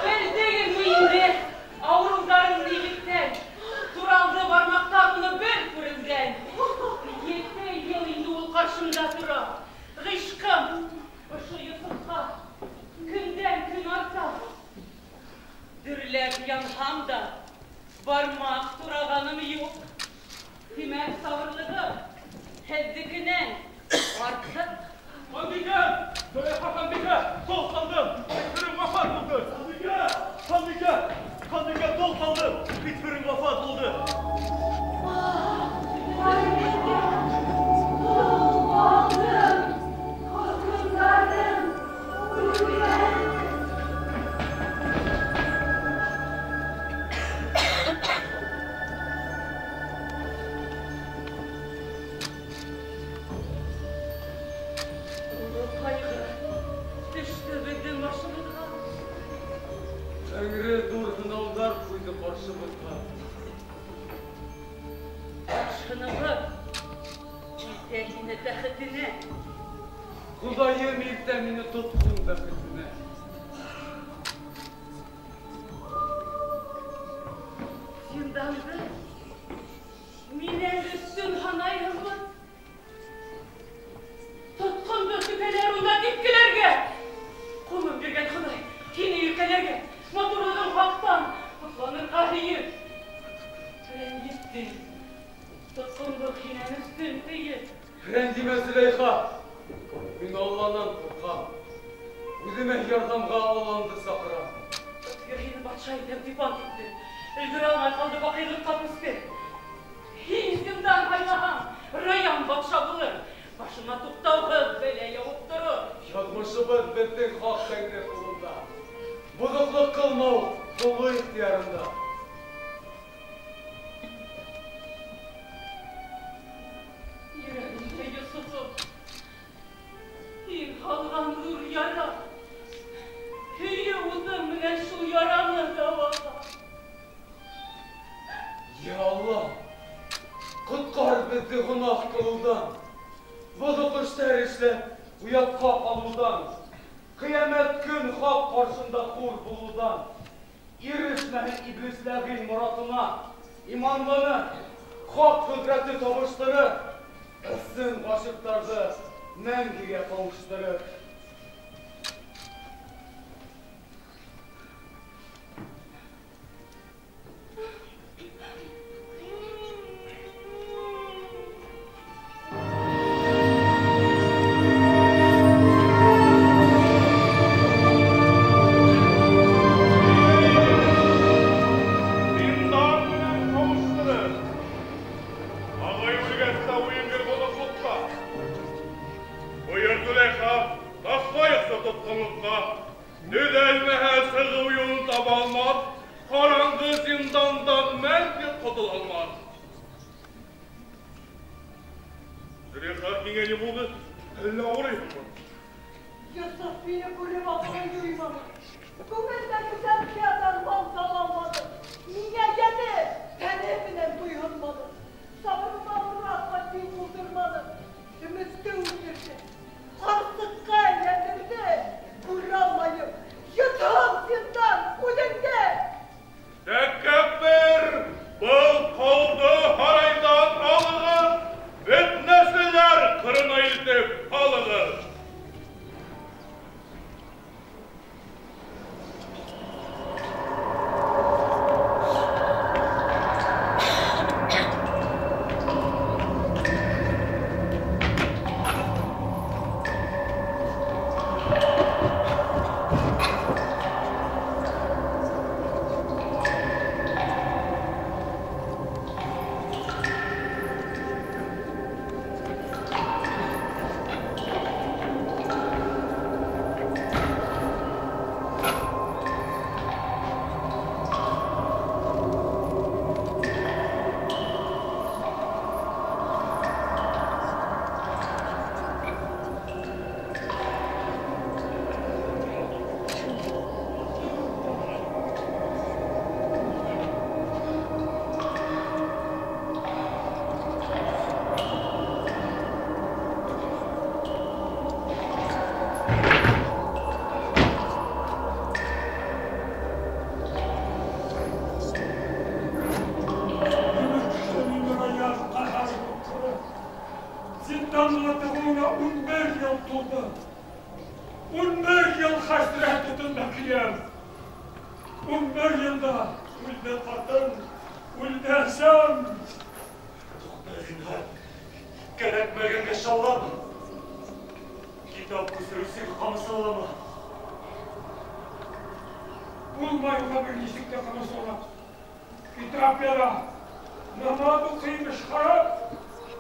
G: Белдегеҙме инде, ауырыуҙарың нилектән?
J: Бармаҡ турағаным юҡ. Тимәк, сабырлығым һеҙҙекенән артыҡ.
K: Ханбикә! Зөләйха ханбикә! Тол ҡалдым! Битферем вафат булды! Ханбикә! Ханбикә! Ханбикә, тол ҡалдым! Битферем вафат булды!
G: Ханбикә! Тол ҡалдым! Хөкөмдарым үлгән!
B: Тәңре ҙур һынауҙар ҡуйҙы ҡаршыбыҙға.
J: Һынауҙар илтә һине тәхетенә.
B: Хоҙайым илтә мине тотҡон бәхетенә.
J: Зинданды минән өҫтөн һанайһыңмы? Тотҡондо көтәләр унда типкеләргә. Ҡулым биргән Хоҙай һине иркәләргә. Матурлығың хаҡтан һоҡланырға һөйөп. Рәнйеттең. Тотҡонлоҡ һинән өҫтөн тейеп.
B: Рәнйемә, Зөләйха. Мин Алланан ҡурҡам. Үҙемә ярҙамға Алланды саҡырам.
J: Өткер һине батша итәм тип ант итте. Өлгөрә алмай ҡалды баҡыйлыҡҡа күсте. Һин зиндан һайлаһаң, Раян батша булыр. Башыңа туҡтауһыҙ бәлә яуып торор.
B: Яҙмышыбыҙ беҙҙең хаҡ Тәңре ҡулында. Боҙоҡлоҡ ҡылмау ҡоло ихтыярында.
J: Йөрәгемдә Йософом, һин һалған ҙур яра. Һөйөү утың менән шул яраны дауала.
B: Я Алла, ҡотҡар беҙҙе гонаһ ҡылыуҙан. Боҙоҡ эштәр эшләп, оятҡа ҡалыуҙан. Ҡиәмәт көн хаҡ ҡаршында хур булыуҙан. Ирешмәһен иблис ләғин моратына. Иманлыны хаҡ ҡөҙрәте табыштырыр. Ысын ғашиҡтарҙы мәңгегә ҡауыштырыр.
E: Зиндан менән ҡауыштырыр. Ағай үлгәс тә уйын боҙоҡлоҡҡа. Бойор Зөләйха, ташлайыҡсы тотҡонлоҡҡа. Төҙәлмәһә сығыу юлын таба алмаҫ, ҡараңғы зиндандан мәңге ҡотола алмаҫ. Зөләйха, һиңә ни булды? Әллә ауырыйһыңмы?
G: Йософ мине күреп аҡылын юйманы. Күңелдәге зәвҡиәтән мал сала алманы. Миңә йәне, тәне менән туйһынманы. Сабырыма морат тиң булдырманы. Өмөттө үлтерҙе. Ҡарсыҡҡа әйләндерҙе. Күрә алмайым. Йотһон зиндан үҙеңде!
E: Тәкәббер, был ҡолдо һарайҙан алығыҙ, фетнәселәр ҡырына илтеп алығыҙ.
D: Зинданлатығына 11 йыл тулды. 11 йыл хәсрәт утында көйәм. 11 йылда үлде ҡатын,
K: һөрсәм. Туҡта, зинһар, кәрәкмәгәнгә шаулама. Китап күсереүсе ҡамасаулама.
D: Булмай уға бер нисек тә ҡамасаулап. Китап яҙа, намаҙ уҡый имеш харап,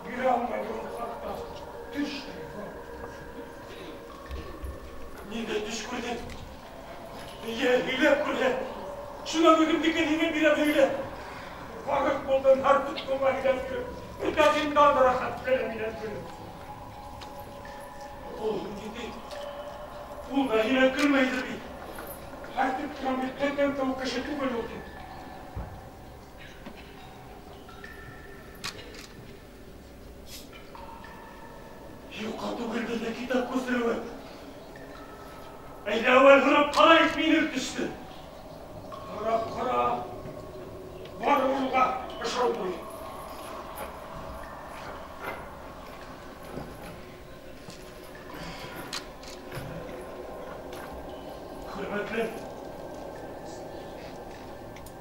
D: бирә алмай ул хатта төш тә юрап.
K: Ниндәй төш күрҙең? Йә, һөйләп күрһәт. Шунан үҙемдекен һиңә бирәм, һөйлә.
D: Ғарыҡ булдым һәр тотҡонға һөйләп көлөп, бөтә зиндан рәхәт көлә минән көлөп.
K: Ул ниндәй? Ул да һинән көлмәйҙер бит.
D: Әйтеп торам бит, тәтәм тәү кеше түгел ул тип.
K: Юҡҡа түгел беҙҙә китап күсереүе. Әйҙә әүәл һорап ҡарайыҡ минең төштө.
D: Һорап ҡара, бар уға ышанмай.
K: Хөрмәтле,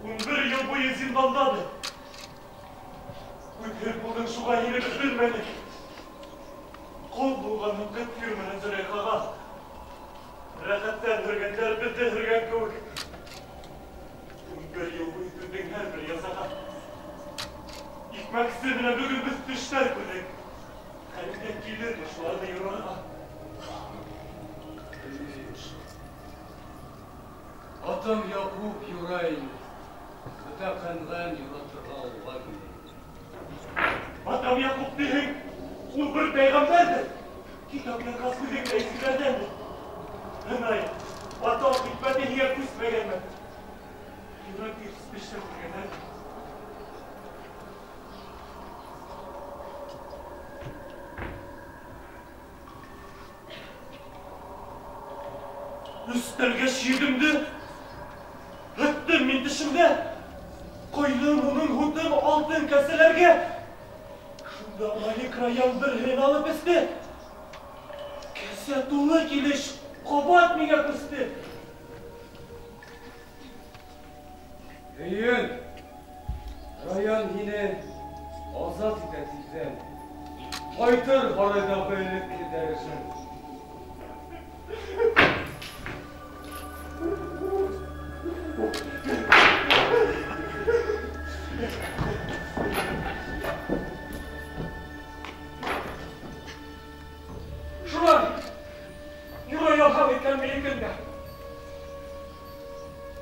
K: 11 йыл буйы зиндандабыҙ. Үҙһеҙ булдың, шуға һинебеҙ белмәнек. Ҡол булғанын Ҡытмир менән Зөләйхаға. Рәхәттән һөргәндәр беҙҙе һөргән кеүек. 11 йыл буйы түҙҙең һәр бер язаға. Икмәксе менән бөгөн беҙ төштәр күрҙек. Хәлеңдән килерме шуларҙы юрарға?
B: Атам Яҡуп юрай, бөтә Ҡәнғән юратырға уға килә.
K: Атам Яҡуп тиһең, ул бер пәйғәмбәрҙер. Китап яҙғас үҙең дә изгеләрҙәндер. Һынай, атам хикмәте һиңә күсмәгәнме? Юрай тип төштәр күргәндәр. Өҫтәлгә ширҙемде, һыттым мин тешемдә. Ҡойҙом уның һутын алтын кәсәләргә. Шунда Малик Раян береһен алып эсте. Кәсә тулы килеш ҡабат миңә күсте.
B: Һөйөн, Раян һине азат итә тиҙҙән. Ҡайтыр һарайҙағы элекке дәрәжәң.
D: Шулай, юрай ялған икән минекен дә.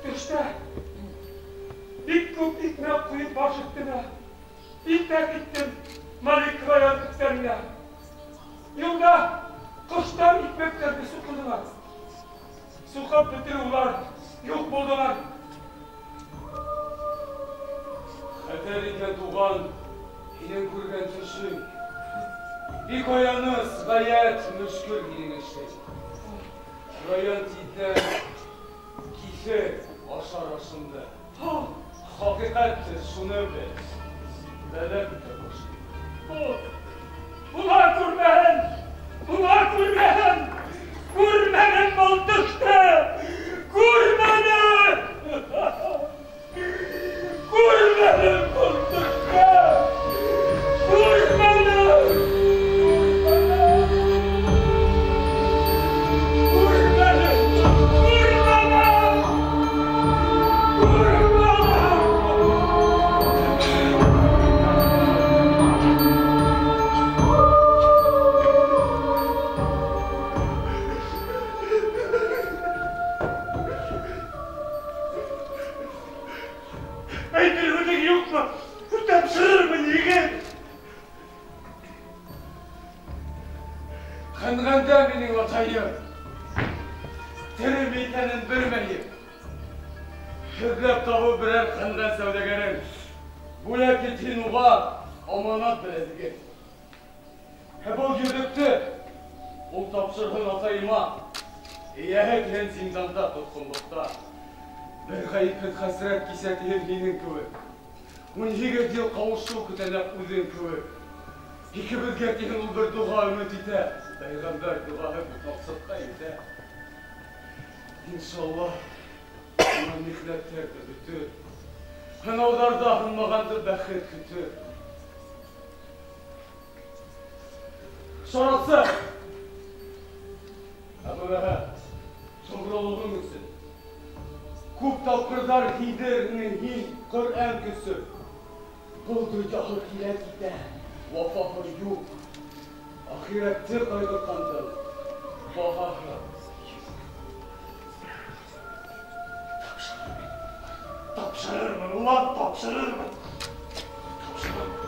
D: Төштә бик күп икмәк ҡуйып баш өҫтөнә, итә киттем Малик Раян өҫтәленә. Юлда ҡоштар икмәктәрҙе суҡынылар. Суҡып бөтөр улар юҡ булдылар.
B: Хәтәр икән, туған, һинең күргән төшөң. Бик аяныс, ғәйәт мөшкөл һинең эшең. Раян тиҙҙән киҫер ашар ашыңды. Хәҡиҡәттер, шуны бел. Бәлә көтә башың.
D: Була күрмәһен, була күрмәһен. Күрмәнем был төштө, күрмәнем. Күрмәнем был төштө, күрмәнем. Күрмәнем, күрмәнем, күрмәнем.
K: Әйтер һүҙең юҡмы? Тапшырырмын, егет.
B: Ҡәнғәндә минең атайым, тереме икәнен белмәйем. Эҙләп табып берәр ҡәнғән сәүҙәгәрен, бүләк ит һин уға аманат беләҙеген. Ә был йөҙөктө ул тапшырһын атайыма, эйәһе тиһен зинданда, тотҡонлоҡта. Бер ғәйепһеҙ хәсрәт кисә тиһен һинең кеүек. 18 йыл ҡауышыу көтә нәҡ үҙең кеүек. Икебеҙгә тиһен ул бер доға өмөт итә. Пәйғәмбәр доғаһы бит маҡсатҡа етә. Иншаллаһ, уның михнәттәр ҙә бөтөр. Һынауҙарҙа һынмағанды бәхет көтөр. Шарапсы! Әбүбәһә, тоғролоғоң өсөн. Күп тапҡырҙар һиҙерһең һин Ҡөрьән көсө. Был донъяһы килә китә, вафаһы юҡ. Ахирәтте ҡайғыртҡандың баһаһы юҡ.
K: Тапшырырмын, улан, тапшырырмын. Тапшырырмын.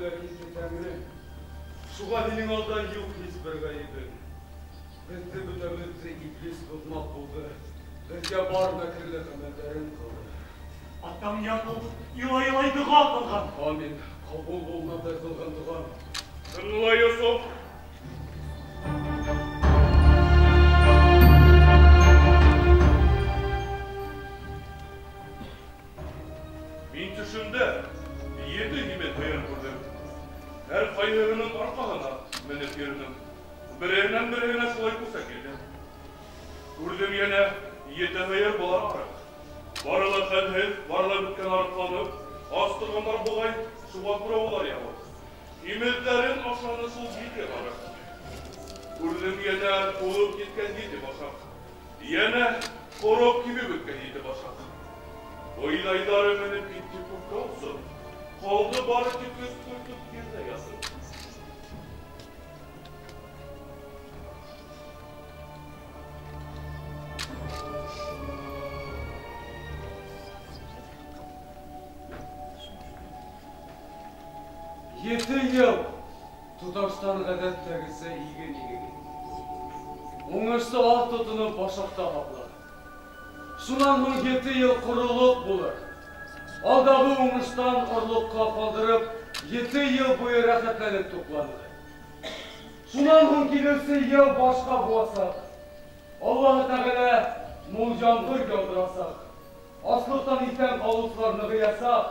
B: бүләк итте Тәңре. Шуға һинең алда юҡ һис бер ғәйебең. Беҙҙе бөтәбеҙҙе иблис боҙмаҡ булды. Беҙгә бар мәкерле ғәмәлдәрен ҡылды.
K: Атаң Яҡуп илай-илай доға ҡылған.
B: Амин. Ҡабул булмаҙай ҡылған доғам.
E: Тыңла, Йософ. Мин төшөмдә 7 һимеҙ һыйыр күрҙем. Һәр ҡайһыһының арҡаһына менеп йөрөнөм. Береһенән береһенә шулай күсә килдем. Күрҙем йәнә 7 һыйыр былар арыҡ. Бары ла хәлһеҙ, бары ла бөткән арыҡланып, ас торғандар буғай, шуға күрә улар яуыз. Һимеҙҙәрен ашаны шул 7 арыҡ. Күрҙем йәнә тулып киткән 7 башаҡ. Йәнә ҡороп кибеп бөткән 7 башаҡ. Бойҙайҙары менеп китте күккә осоп, ҡалды бары тик өс бөртөк ерҙә ятып.
B: Ете йыл тоташтан ғәҙәттәгесә иген игеген. Уңышты аҙ тотоноп башаҡта һаҡлар. Шунан һуң 7 йыл ҡоролоҡ булыр. Алдағы уңыштан орлоҡҡа ҡалдырып, 7 йыл буйы рәхәтләнеп туҡланыр. Шунан һуң килеүсе йыл башҡа буласаҡ. Аллаһы Тәғәлә мул ямғыр яуҙырасаҡ. Аслыҡтан иҫән ҡалыусылар нығыясаҡ.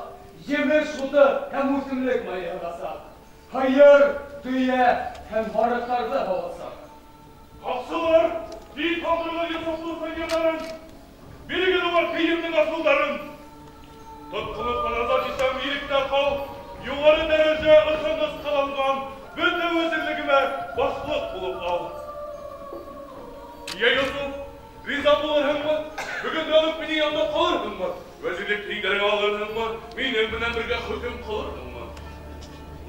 B: Емеш һуты һәм үҫемлек майы яғасаҡ. Һыйыр, дөйә һәм һарыҡтарҙы һауасаҡ.
E: Һаҡсылар, тиҙ ҡалдырығыҙ Йософтоң сәйерҙәрен. Бирегеҙ уға кейемдең аҫылдарын. Тотҡонлоҡтан азат итәм, иректә ҡал. Юғары дәрәжә ышаныс ҡаланған бөтә вәзирлегемә башлыҡ булып ал. Йә Йософ, риза булырһыңмы? Бөгөндән үк минең янымда ҡалырһыңмы? Вәзирлек тиңдәреңә алырһыңмы? Минең менән бергә хөкөм ҡылырһыңмы?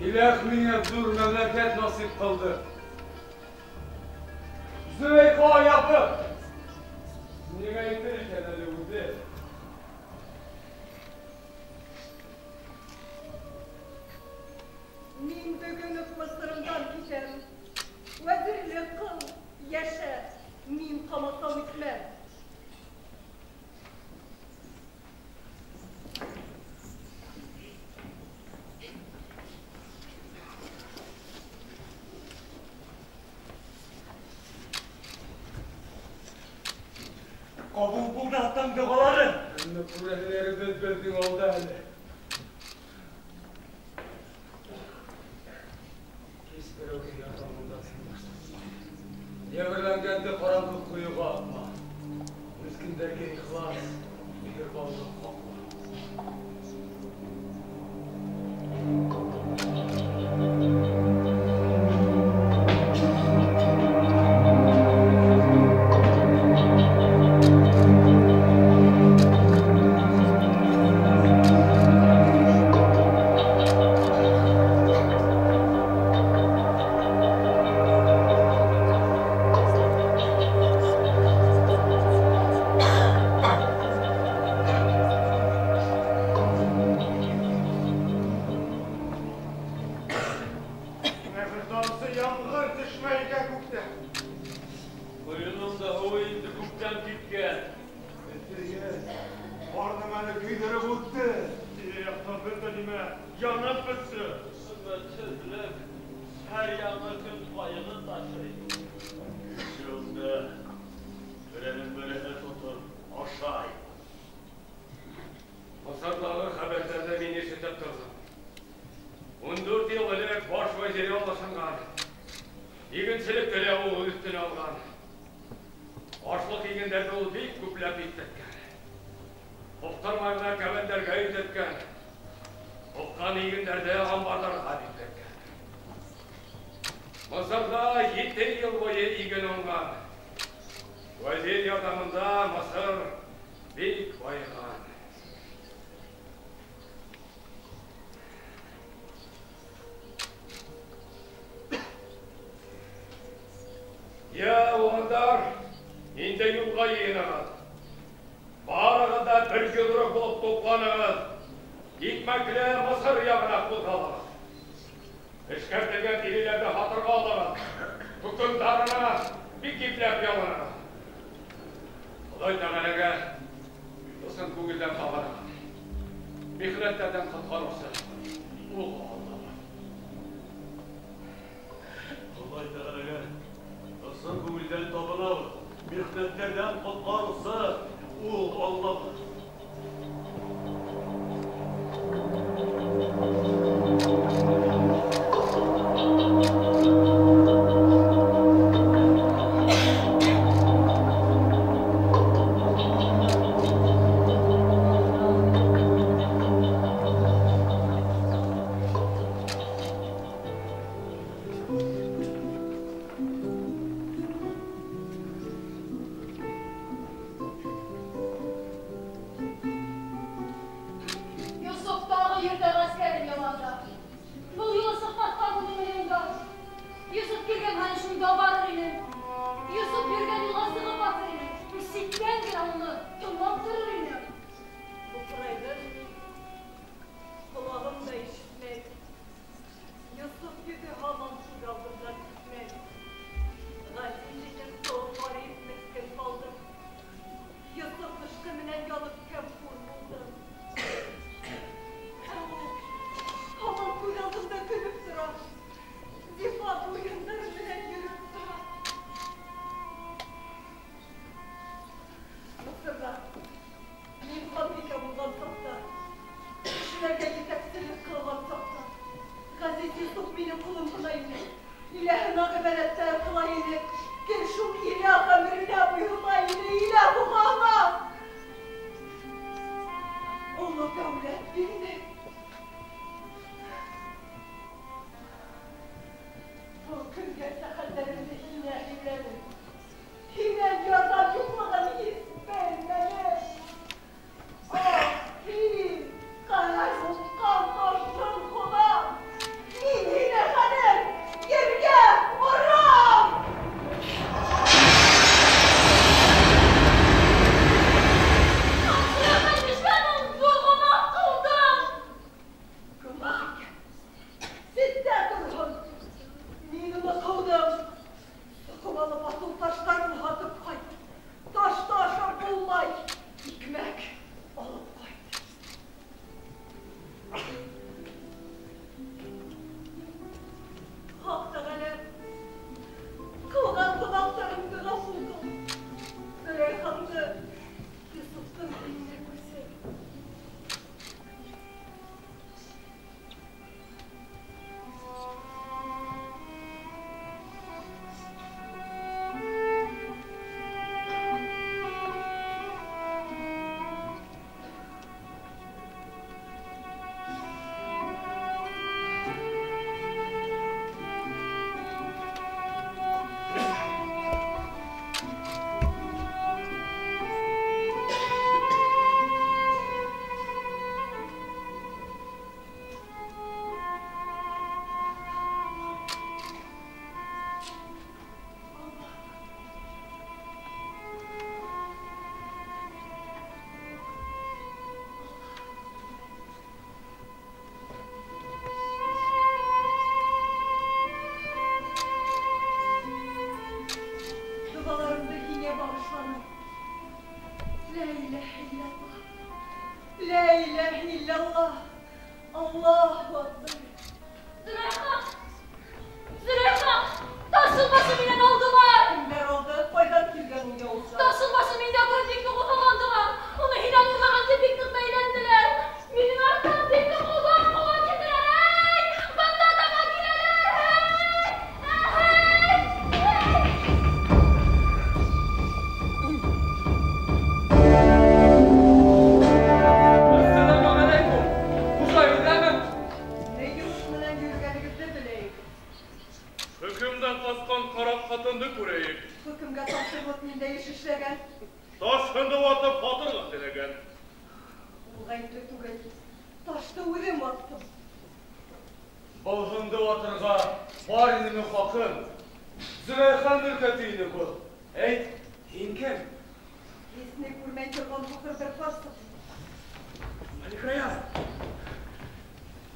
B: Иләх миңә ҙур мәмләкәт насип ҡылды. Зөләйха аяғы! Ниңә әйтер икән әле үҙе?
G: Мин бөгөн үк Мысырымдан китәм. Вәзирлек ҡыл, йәшә, мин ҡамасау итмәм.
K: Ҡабул булды атаң доғалары.
B: Әммә күрәһеләребеҙ беҙҙең алда әле. Һис берәүгә ярҙамыңда сынмаҫ. Йәберләнгәнде ҡараңғы ҡойоға атма. Меҫкендәргә ихлас, миһырбанлыҡ һаҡла.
A: Икмәкле Мысыр яғына ҡуҙғалығыҙ. Эшкәртелгән тиреләрҙе һатырға алығыҙ. Хөкөмдарына бик ипләп ялынығыҙ. Хоҙай Тәғәләгә ысын күңелдән табынығыҙ. Михнәттәрҙән ҡотҡарыусы ул Алла.
K: Хоҙай Тәғәләгә ысын күңелдән табынабыҙ. Михнәттәрҙән ҡотҡарыусы ул Алла.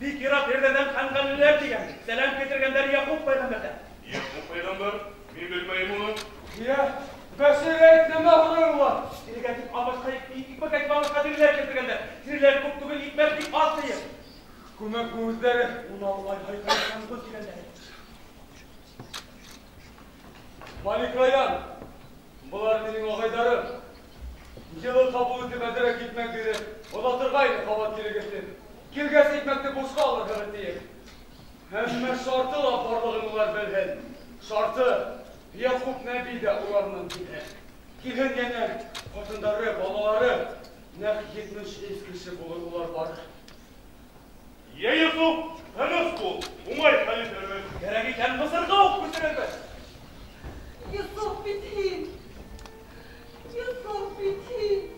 A: Бик йыраҡ ерҙәрҙән ҡанғанлылар тигән. Сәләм килтергәндәр Яҡуп пәйғәмбәрҙән.
E: Яҡуп пәйғәмбәр? Мин белмәйем уны.
B: Йә, Бәшир әйт, нәмә һорай улар?
A: Тирегә тип алмашҡа, икмәк әйтеп алмашҡа тиреләр килтергәндәр. Тиреләр күп түгел, икмәк бик аҙ тиеп.
B: Күмәк үҙҙәре.
A: Уны алмай һайҡайған тигәндәр.
B: Малик Раян, былар минең ағайҙарым. Йылы ҡабул итеп әҙерәк икмәк биреп, оҙатырға ине ҡабат килегеҙ тип. Килгәс икмәкте бушҡа алырһығыҙ тиеп. Әммә шарты ла барлығын улар белһен. Шарты Яҡуп нәби ҙә улар менән килһен. Килһен йәнә ҡатындары, балалары, нәҡ 73 кеше булыр улар бары.
E: Йә, Йософ, тыныс бул, уңай хәл итербеҙ.
A: Кәрәк икән Мысырға уҡ күсерербеҙ.
G: Йософ бит һин. Йософ бит һин.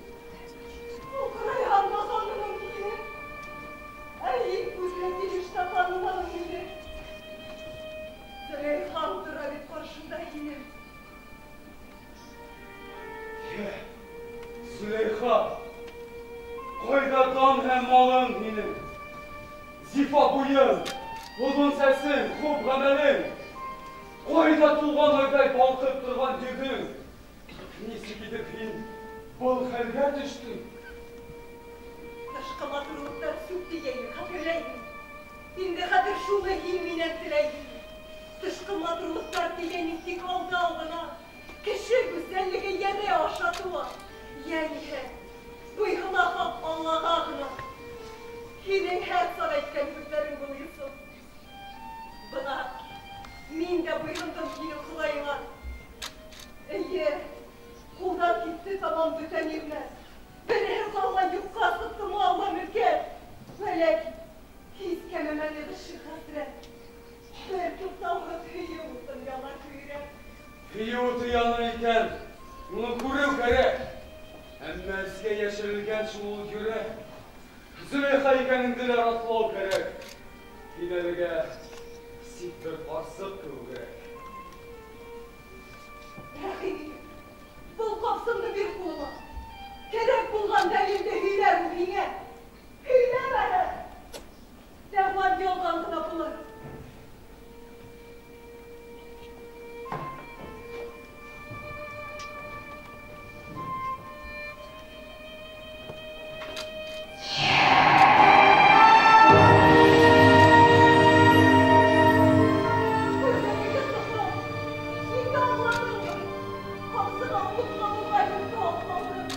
G: Уҡрайған танының һине. Ә һин күҙгә килеш тә таныманың мине. Зөләйхан тора бит ҡаршында һинең.
B: Йә, Зөләйха, ҡайҙа дан һәм малың һинең? Зифа буйың, оҙон сәсең, хуп ғәмәлең. Ҡайҙа тулған айҙай балҡып торған йөҙөң? Нисек итеп һин был хәлгә төштөң?
G: Тышҡы матурлыҡтар сүп тигәйне, хәтерләйһең. Инде хәҙер шуны һин минән теләйһең. Тышҡы матурлыҡтар тигәнең тик алдау ғына. Кеше гүзәллеге йәне аша тыуа. Йән иһә буйһына хаҡ Аллаға ғына. Һинең һәр саҡ әйткән һүҙҙәрең был, Йософ. Бына мин дә буйһындым һинең Хоҙайыңа. Эйе, ҡулдан китте тамам бөтә ниғмәт. Береһе ҡалмай юҡҡа сыҡты мал ла мөлкәт. Вәләкин һис кәмемәне ғишыҡ хәсрәт. Бер туҡтауһыҙ һөйөү утын яна көйрәп.
B: Һөйөү уты яна икән, уны күреү кәрәк. Әммә эскә йәшерелгән шул ул йөрәк. Зөләйха икәнеңде лә раҫлау кәрәк. Һин әлегә сит бер ҡарсыҡ кеүегерәк.
G: Рәхим итеп, был ҡапсыңды бир ҡулыма. Кәрәк булған дәлилде һөйләр ул һиңә. Һөйләмәһә, дәғүәм ялған ғына булыр. Күрҙеңме, Йософом? Инде аңланыңмы? Ҡамсыға ут ҡабылған юлды аҡланым.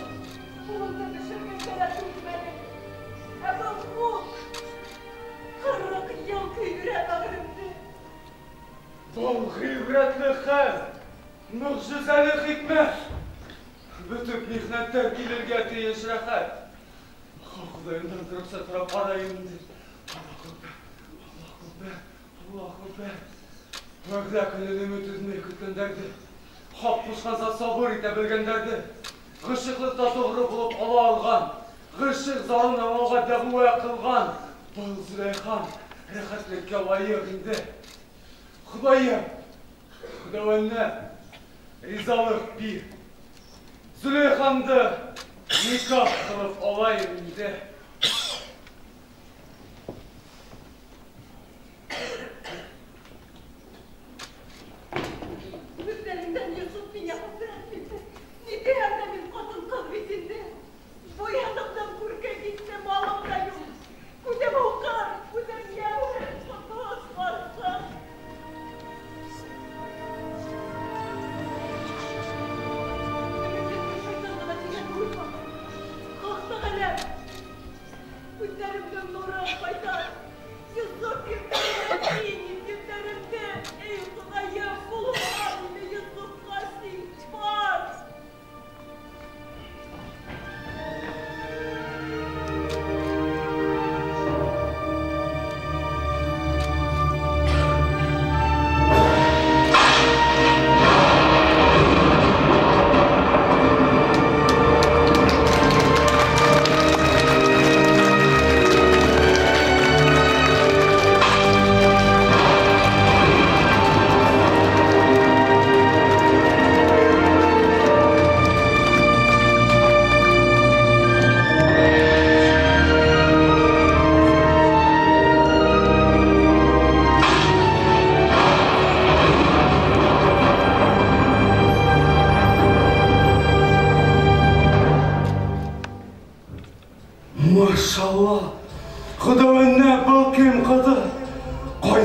G: Ҡулыңды бешергәнгә лә түҙмәнең. Ә был ут 40 йыл көйҙөрә бәғеремде.
B: Был ғибрәтле хәл, мөғжизәле хикмәт. Бөтөп михнәттән килергә тейеш рәхәт. Хоҙайымдан рөхсәт һорап ҡарайым инде. Аллаһу әкбәр, Аллаһу әкбәр, Аллаһу әкбәр. Вәғҙә көнөн өмөт өҙмәй көткәндәрҙе, хаҡ ҡушҡанса сабыр итә белгәндәрҙе, ғишыҡлыҡта тоғро булып ала алған, ғишыҡ зарын аңлауға дәғүә ҡылған был Зөләйхан рәхәтлеккә лайыҡ инде. Хоҙайым, Хоҙайым, ризалыҡ бир. Зөләйханды никах ҡылып алайым инде.
G: Һүҙҙәреңдән Йософ миңә хәсрәт килде. Ни тиһәм дә мин ҡатын-ҡыҙ бит инде. Буянымдан күркә китте, малым да юҡ. Күҙем һуҡыр, күҙем йәүһер, ҡотос ҡарсыҡ. Өмөтөм шайтан ғына тигән уйма. Хаҡ Тәғәлә,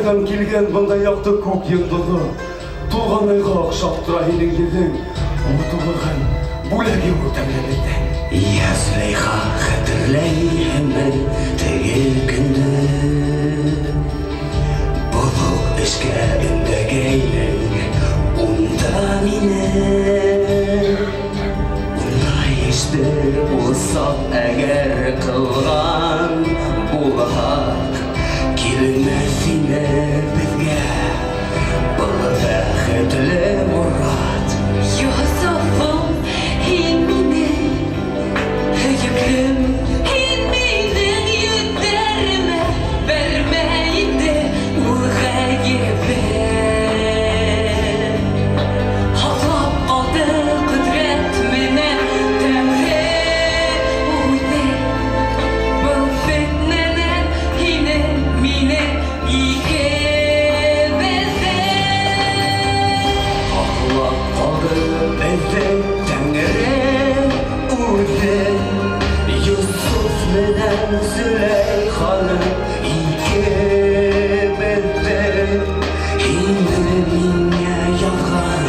H: Ҡайҙан килгән бында яҡты күк йондоҙо? Тулған айға оҡшап тора һинең йөҙөң. Матурлығың бүләге ул тәңребеҙҙән.
N: Йә Зөләйха, хәтерләйһеңме теге көндө? Боҙоҡ эшкә өндәгәйнең унда мине. Ундай эште уҫаҡ әгәр ҡылған булһаҡ, килмәҫ ине беҙгә был бәхетле морат.
M: Йософом, һин минең һөйөклөм, һин минең йөҙҙәремә бәрмә инде ул ғәйебе. Һаҡлап ҡалды ҡөҙрәт менән Тәңре үҙе. Был фетнәнән һине, мине, икебеҙҙе.
N: Һаҡлап ҡалды беҙҙе Тәңре үҙе. Йософ менән Зөләйханы икебеҙҙе. Һине миңә яҙған,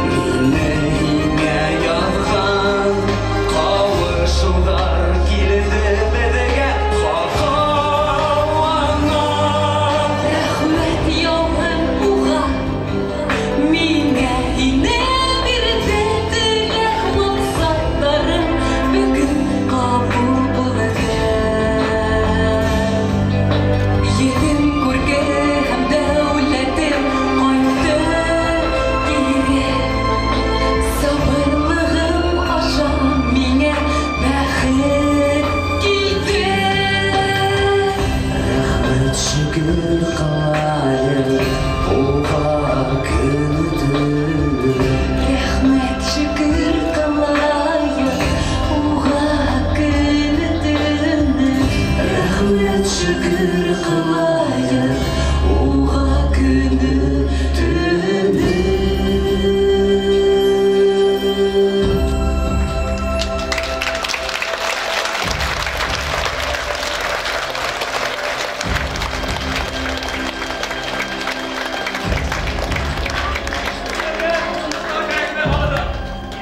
N: мине һиңә яҙған. Ҡауышыуҙар килде беҙгә хаҡланған.
M: Рәхмәт яуһын уға, миңә һине бирҙе. Теләк маҡсаттарым бөгөн ҡабул булды. Йөҙөм күрке һәм дәүләтем ҡайтты кире. Сабырлығым аша миңә бәхет килде.
N: Рәхмәт шөкөр ҡылайыҡ уға көнө-төнө.
M: Рәхмәт шөкөр ҡылайыҡ уға көнө-төнө. Рәхмәт шөкөр ҡылайыҡ уға көнө-төнө.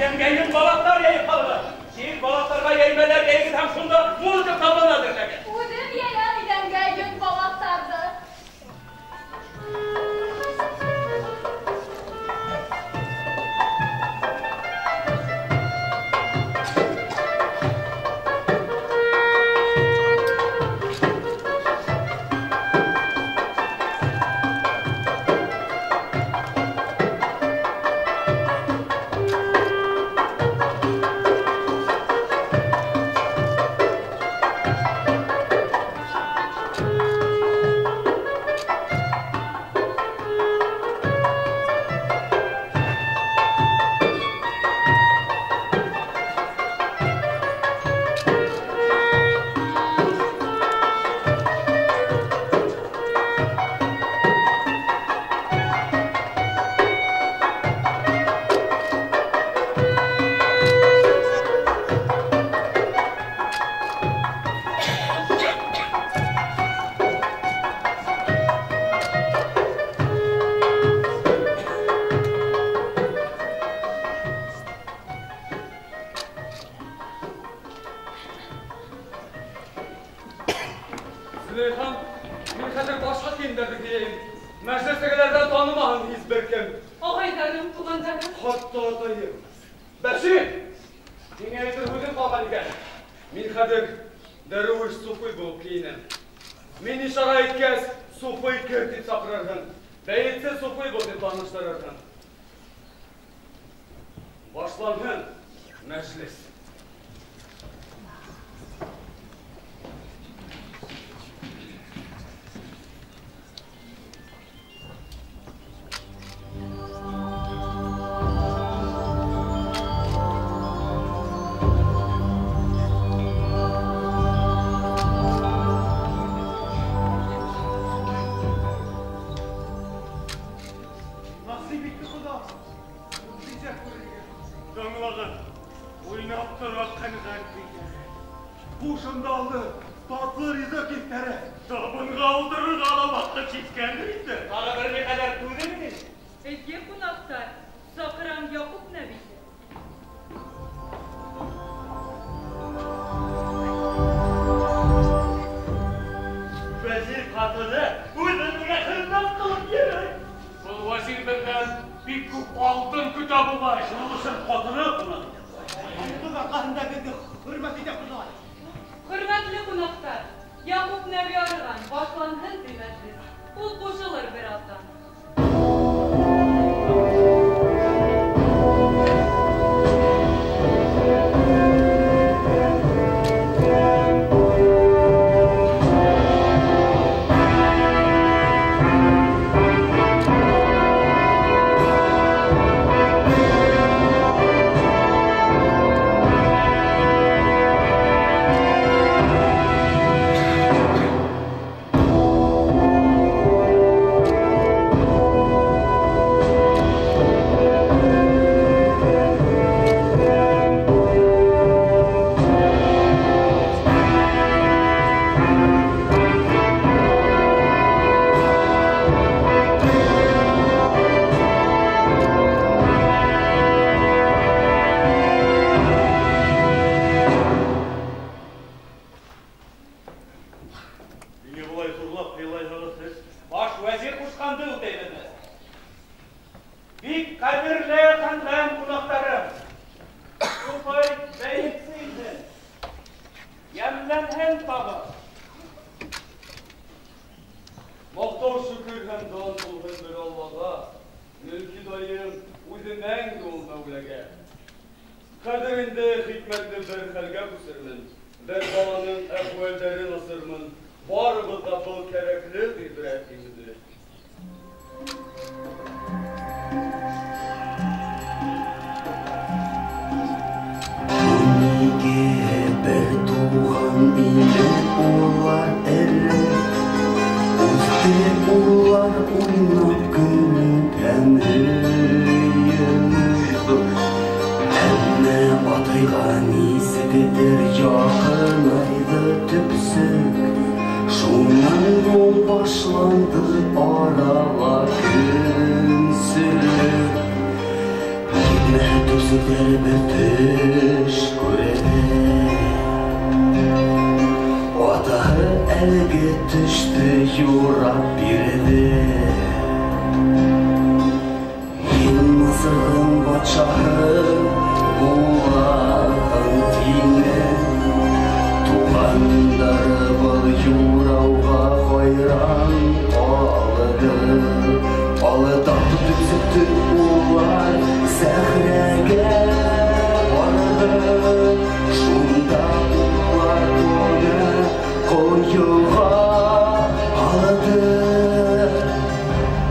A: Иҙәнгә йөн балаҫтар йәйеп һалығыҙ. Һин балаҫтарға йәймәләр йәйегеҙ һәм шунда музыка табыны әҙерләгеҙ.
G: Үҙем йәйәм иҙәнгә йөн балаҫтарҙы.
B: Зөләйхан, мин хәҙер башҡа кейемдәрҙе кейәйем. Мәжлестәгеләрҙән танымаһын һис бер кем.
J: Ағайҙарым, туғандарым.
B: Хатта атайым. Бәшир! Һиңә әйтер һүҙем ҡалған икән. Мин хәҙер дәрүиш суфый булып кейенәм. Мин ишара иткәс, суфый кер тип саҡырырһың. Бәйетсе суфый бул тип таныштырырһың. Башланһын мәжлес.
K: Насип итте Хоҙа. Мөғжизә күрергә. Тыңлағыҙ, уйнап тора ҡәнғәт көйҙәре. Һушымды алды татлы ризыҡ еҫтәре.
E: Табынға ултырырға
K: ла ваҡыт еткәндер инде.
L: Тағы бер ни ҡәҙәр түҙегеҙ.
J: Эйе, ҡунаҡтар, саҡырам Яҡуп нәбиҙе.
L: Вәзир ҡатыны үҙен миңә хеҙмәт ҡылып йөрөй.
D: Был вәзир беҙҙән бик күп алтын көтә буғай.
K: Шуның өсөн ҡатыны ҡунаҡ итә.
F: Ҡыҙ арҡаһында беҙҙе хөрмәт итә ҡунаҡ.
J: Хөрмәтле ҡунаҡтар, Яҡуп нәби арыған, башланһын ти мәжлес. Ул ҡушылыр бер аҙҙан.
K: Ниңә былай ҙурлап һыйлайһығыҙ һеҙ?
L: Баш вәзир ҡушҡанды үтәйбеҙ. Бик ҡәҙерле хандан ҡунаҡтарым. Суфый бәйетсе инде. Йәмләнһен табы.
B: Маҡтау шөкөр һәм дан булһын бер Аллаға. Мөлки дайым үҙе мәңге ул Мәүләгә. Хәҙер инде хикмәтле бер хәлгә күсермен. Бер баланың әхүәлдәрен асырмын. Барыбыҙға был кәрәкле ғибрәт инде.
N: Унике бер туған ине улар элек. Үҫте улар уйнап көлөп һәм һөйөнөп. Әммә атайға нисектер яҡынайҙы төпсөк. Шунан һуң башланды арала көнсөлөк. Китмәһә төпсөктәр бер төш күрҙе. Атаһы әлеге төштө юрап бирҙе. Һин Мысырҙың батшаһы булаһың тине. Туғандары был юрауға хайран ҡалды. Алда төпсөктө улар сәхрәгә барҙы. Шунда улар уны ҡойоға һалды.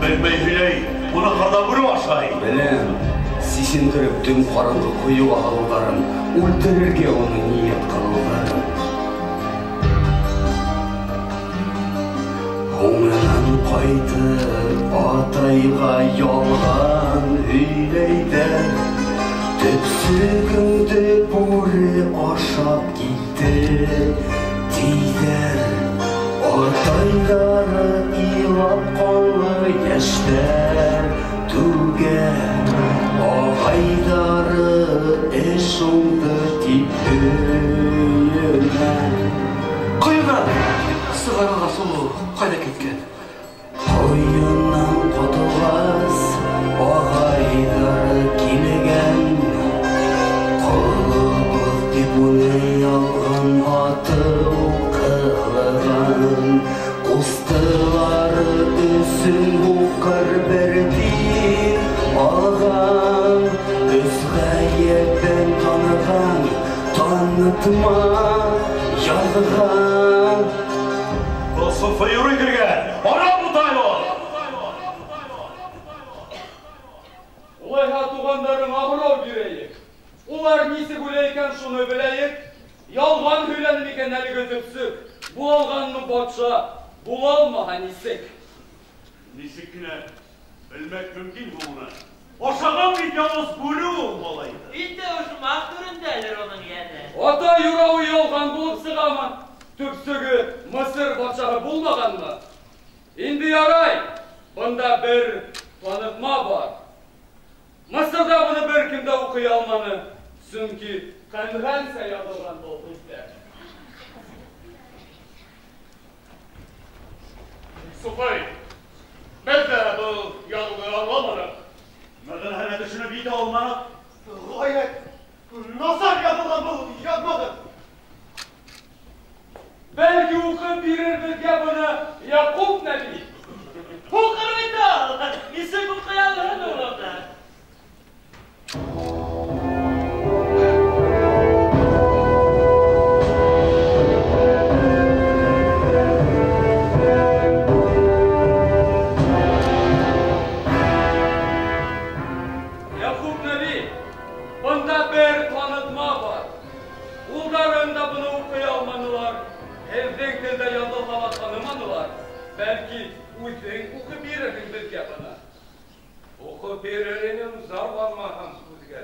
K: Белмәй һөйләй, ҡунаҡтарҙа бүре ашай.
N: Беләм, сисендереп төн ҡараңғы ҡойоға һалыуҙарын, үлтерергә уны ниәт ҡылыуҙарын. Һуңынан ҡайтып атайға ялған һөйләйҙәр. Төпсөгөңдө бүре ашап китте тиҙәр. Атайҙары илап ҡанлы йәштәр түгә. Ағайҙары эш уңды тип һөйөнә.
H: Ҡойонан сығарылғас ул ҡайҙа киткән?
N: Ҡойонан ҡотолғас ағайҙары килгән. Ҡолобоҙ тип уны ялған һатыу ҡылған. Ҡустылары өсөн һуҡыр бер тин алған. Өс ғәйебен таныған, танытма яҙған.
K: Был суфый юрый кергән. Арам утай ул.
B: Улайһа туғандарыңа һорау бирәйек. Улар нисек үлә икән, шуны беләйек. Ялған һөйләне микән әлеге төпсөк? Була алғанмы батша? Була алмаһа нисек?
K: Нисек кенә белмәк мөмкин уны. Ашаған бит яуыз бүре ул малайҙы.
L: Инде ожмах түрендәлер уның йәне.
B: Ата юрауы ялған булып сығамы? Төпсөгө Мысыр батшаһы булмағанмы? Бында бер танытма бар. Мысырҙа быны бер кем дә уҡый алманы, сөнки ҡәнғәнсә яҙылған был һүҙҙәр.
E: Суфый, беҙ ҙә был яҙыуҙы аңламаныҡ.
K: Мәғәнәһенә төшөнөп етә алманыҡ.
F: Ғәйәт насар яҙылған был яҙмағыҙ.
B: Бәлки уҡып бирер беҙгә быны Яҡуп нәби.
L: Уҡыр бит ул! Нисек уҡый алырһың ул уны?
B: Яҡуп нәби, бында бер танытма бар. Улдарым да быны уҡый алманылар. Һеҙҙең телдә яҙылһа ла таныманылар. Бәлки үҙең уҡып бирерһең беҙгә быны.
A: Уҡып бирер инем, зарланмаһам һүҙгә.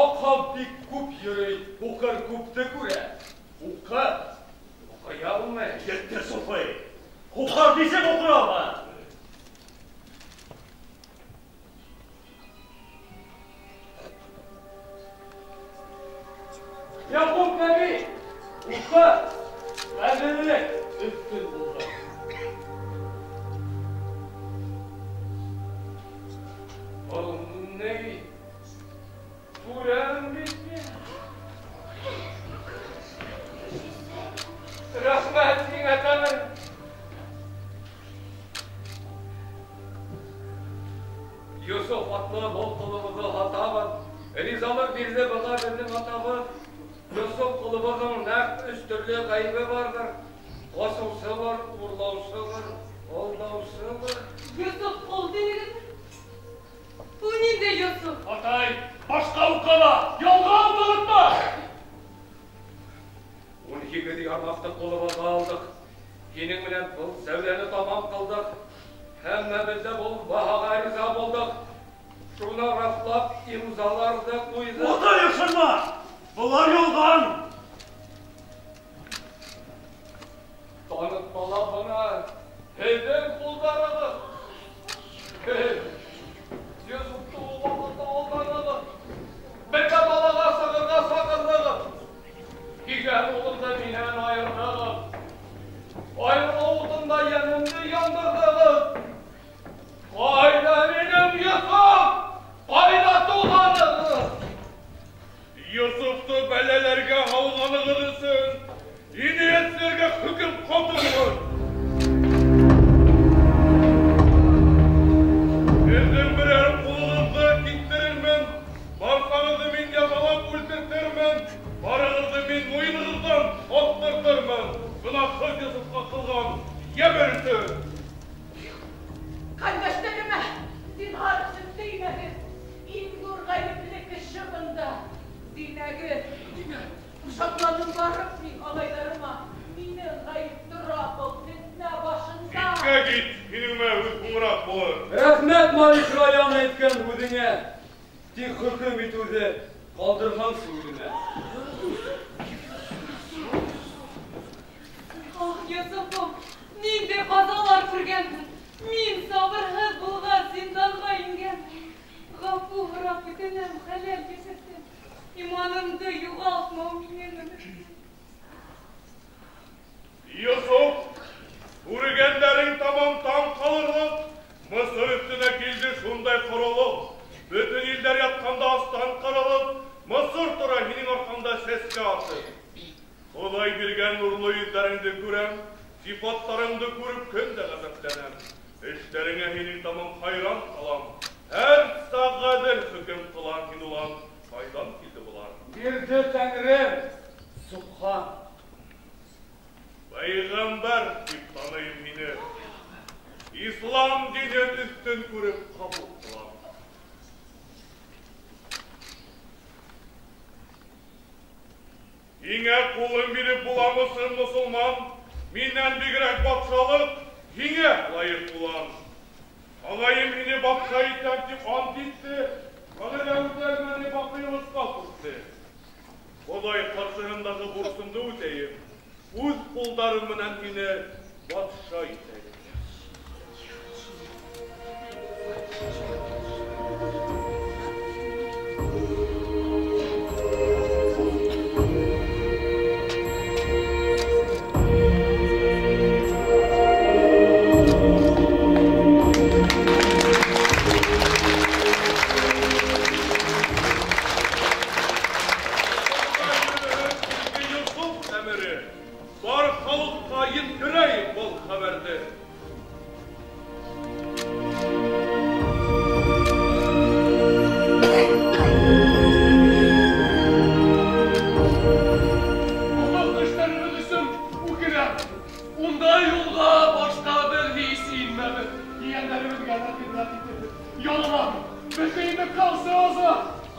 B: Аҡһал бик күп йөрөй, һуҡыр күпте күрә. Уҡы,
A: уҡый алмай.
K: Етте, Суфый. Һуҡыр нисек уҡый ала?
B: Яҡуп нәби, уҡы, ғәҙеллек өҫтөн булһын.
A: Был ни? Күрәм бит мин.
B: Рәхмәт һиңә, Тәңрем. Йософ атлы был ҡолобоҙҙо һатабыҙ. Ризалыҡ бирҙе быға беҙҙең атабыҙ. Йософ ҡолобоҙҙоң нәҡ өс төрлө ғәйебе барҙыр. Ҡасыусы бар, урлаусы бар, алдаусы бар.
J: Йософ ҡол тинегеҙ? Ул ниндәй Йософ?
E: Атай, башҡа уҡыла, ялған танытма!
A: 18 ярмаҡты ҡулыбыҙға алдыҡ. Һинең менән был сәүҙәне тамам ҡылдыҡ. Һәммәбеҙ ҙә был баһаға риза булдыҡ. Шуны раҫлап имзаларҙы ҡуйҙыҡ.
K: Атай, ышанма! Былар ялған!
A: Танытмала бына һеҙҙең ҡулдарығыҙ. Һеҙ Йософто ул ваҡытта алданығыҙ. Беҙгә балаға сығырға саҡырҙығыҙ. Һөйгән улымды минән айырҙығыҙ. Айырылыу утында йәнемде яндырҙығыҙ. Ҡайҙа минең Йософ? Ҡайҙа туғанығыҙ?
E: Йософто бәләләргә һалғанығыҙ өсөн инәйәтселәргә хөкөм ҡаты булыр. Һеҙҙең берәр ҡулығыҙҙы киҫтерермен, барсағыҙҙы мин язалап үлтертермен, барығыҙҙы мин муйынығыҙҙан аҫтыртырмын. Гонаһһыҙ Йософҡа ҡылған йәбер өсөн.
G: Ҡәрҙәштәремә, зинһар өсөн теймәгеҙ. Иң ҙур ғәйепле кеше бында. Динәгеҙ. Шатланым барып мин ағайҙарыма. Минең ғәйеп тора был фетнә башында.
E: Киткә кит, һинең менән һүҙ һуңыраҡ булыр.
B: Рәхмәт, Малик Раян әйткән һүҙеңә. Тик хөкөм итеүҙе ҡалдырғансы үҙеңә.
J: Ах, Йософом, ниндәй ҡазалар күргәнмен. Мин сабырһыҙ булғас зинданға ингәнмен. Ғәфү һорап үтенәм, хәләл йәшәтем. Иманымды юғалтмау минең өмөтөм.
E: Йософ, күргәндәрең тамам таң ҡалырлыҡ. Мысыр өҫтөнә килде шундай ҡоролоҡ. Бөтөн илдәр ятҡанда астан ҡырылып, Мысыр тора һинең арҡаңда сәскә атып. Хоҙай биргән нурлы йөҙҙәреңде күрәм, сифаттарыңды күреп көн дә ғәжәпләнәм. Эштәреңә һинең тамам хайран ҡалам. Һәр саҡ ғәҙел хөкөм ҡылаң һин улан. Ҡайҙан килде былар?
B: Бирҙе Тәңрем, Субхан.
E: Пәйғәмбәр тип таныйым һине. Ислам динен өҫтөн күреп ҡабул ҡылам. Һиңә ҡулым биреп буламысын, мосолман? Минән бигерәк батшалыҡ һиңә лайыҡ булам. Ағайым һине батша итәм тип ант итте, вәғәҙә үтәлмәне баҡыйлыҡҡа күсте. Хоҙай ҡаршыһындағы бурсымды үтәйем, үҙ ҡулдарым менән һине батша итәйем.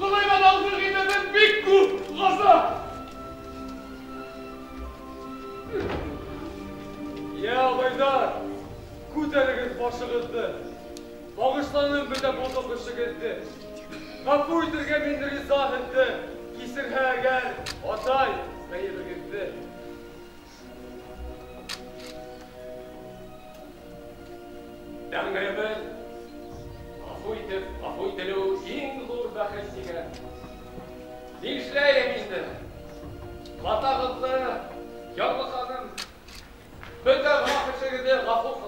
B: Хоҙайҙан алғы ғибәҙәт бик күп ғазап. Йә, ағайҙар, күтәрегеҙ башығыҙҙы. Бағышланым бөтә боҙоҡ эшегеҙҙе. Ғәфү итергә мин риза һеҙҙе. Кисерһә әгәр атай ғәйебегеҙҙе.
A: Тәңребеҙ ғәфү итеп, ғәфү ителеү иң ҙур бәхет тигән. Нишләйем инде? Хатағыҙҙы ярлыҡаным. Бөтә гонаһ эшегеҙҙе ғәфү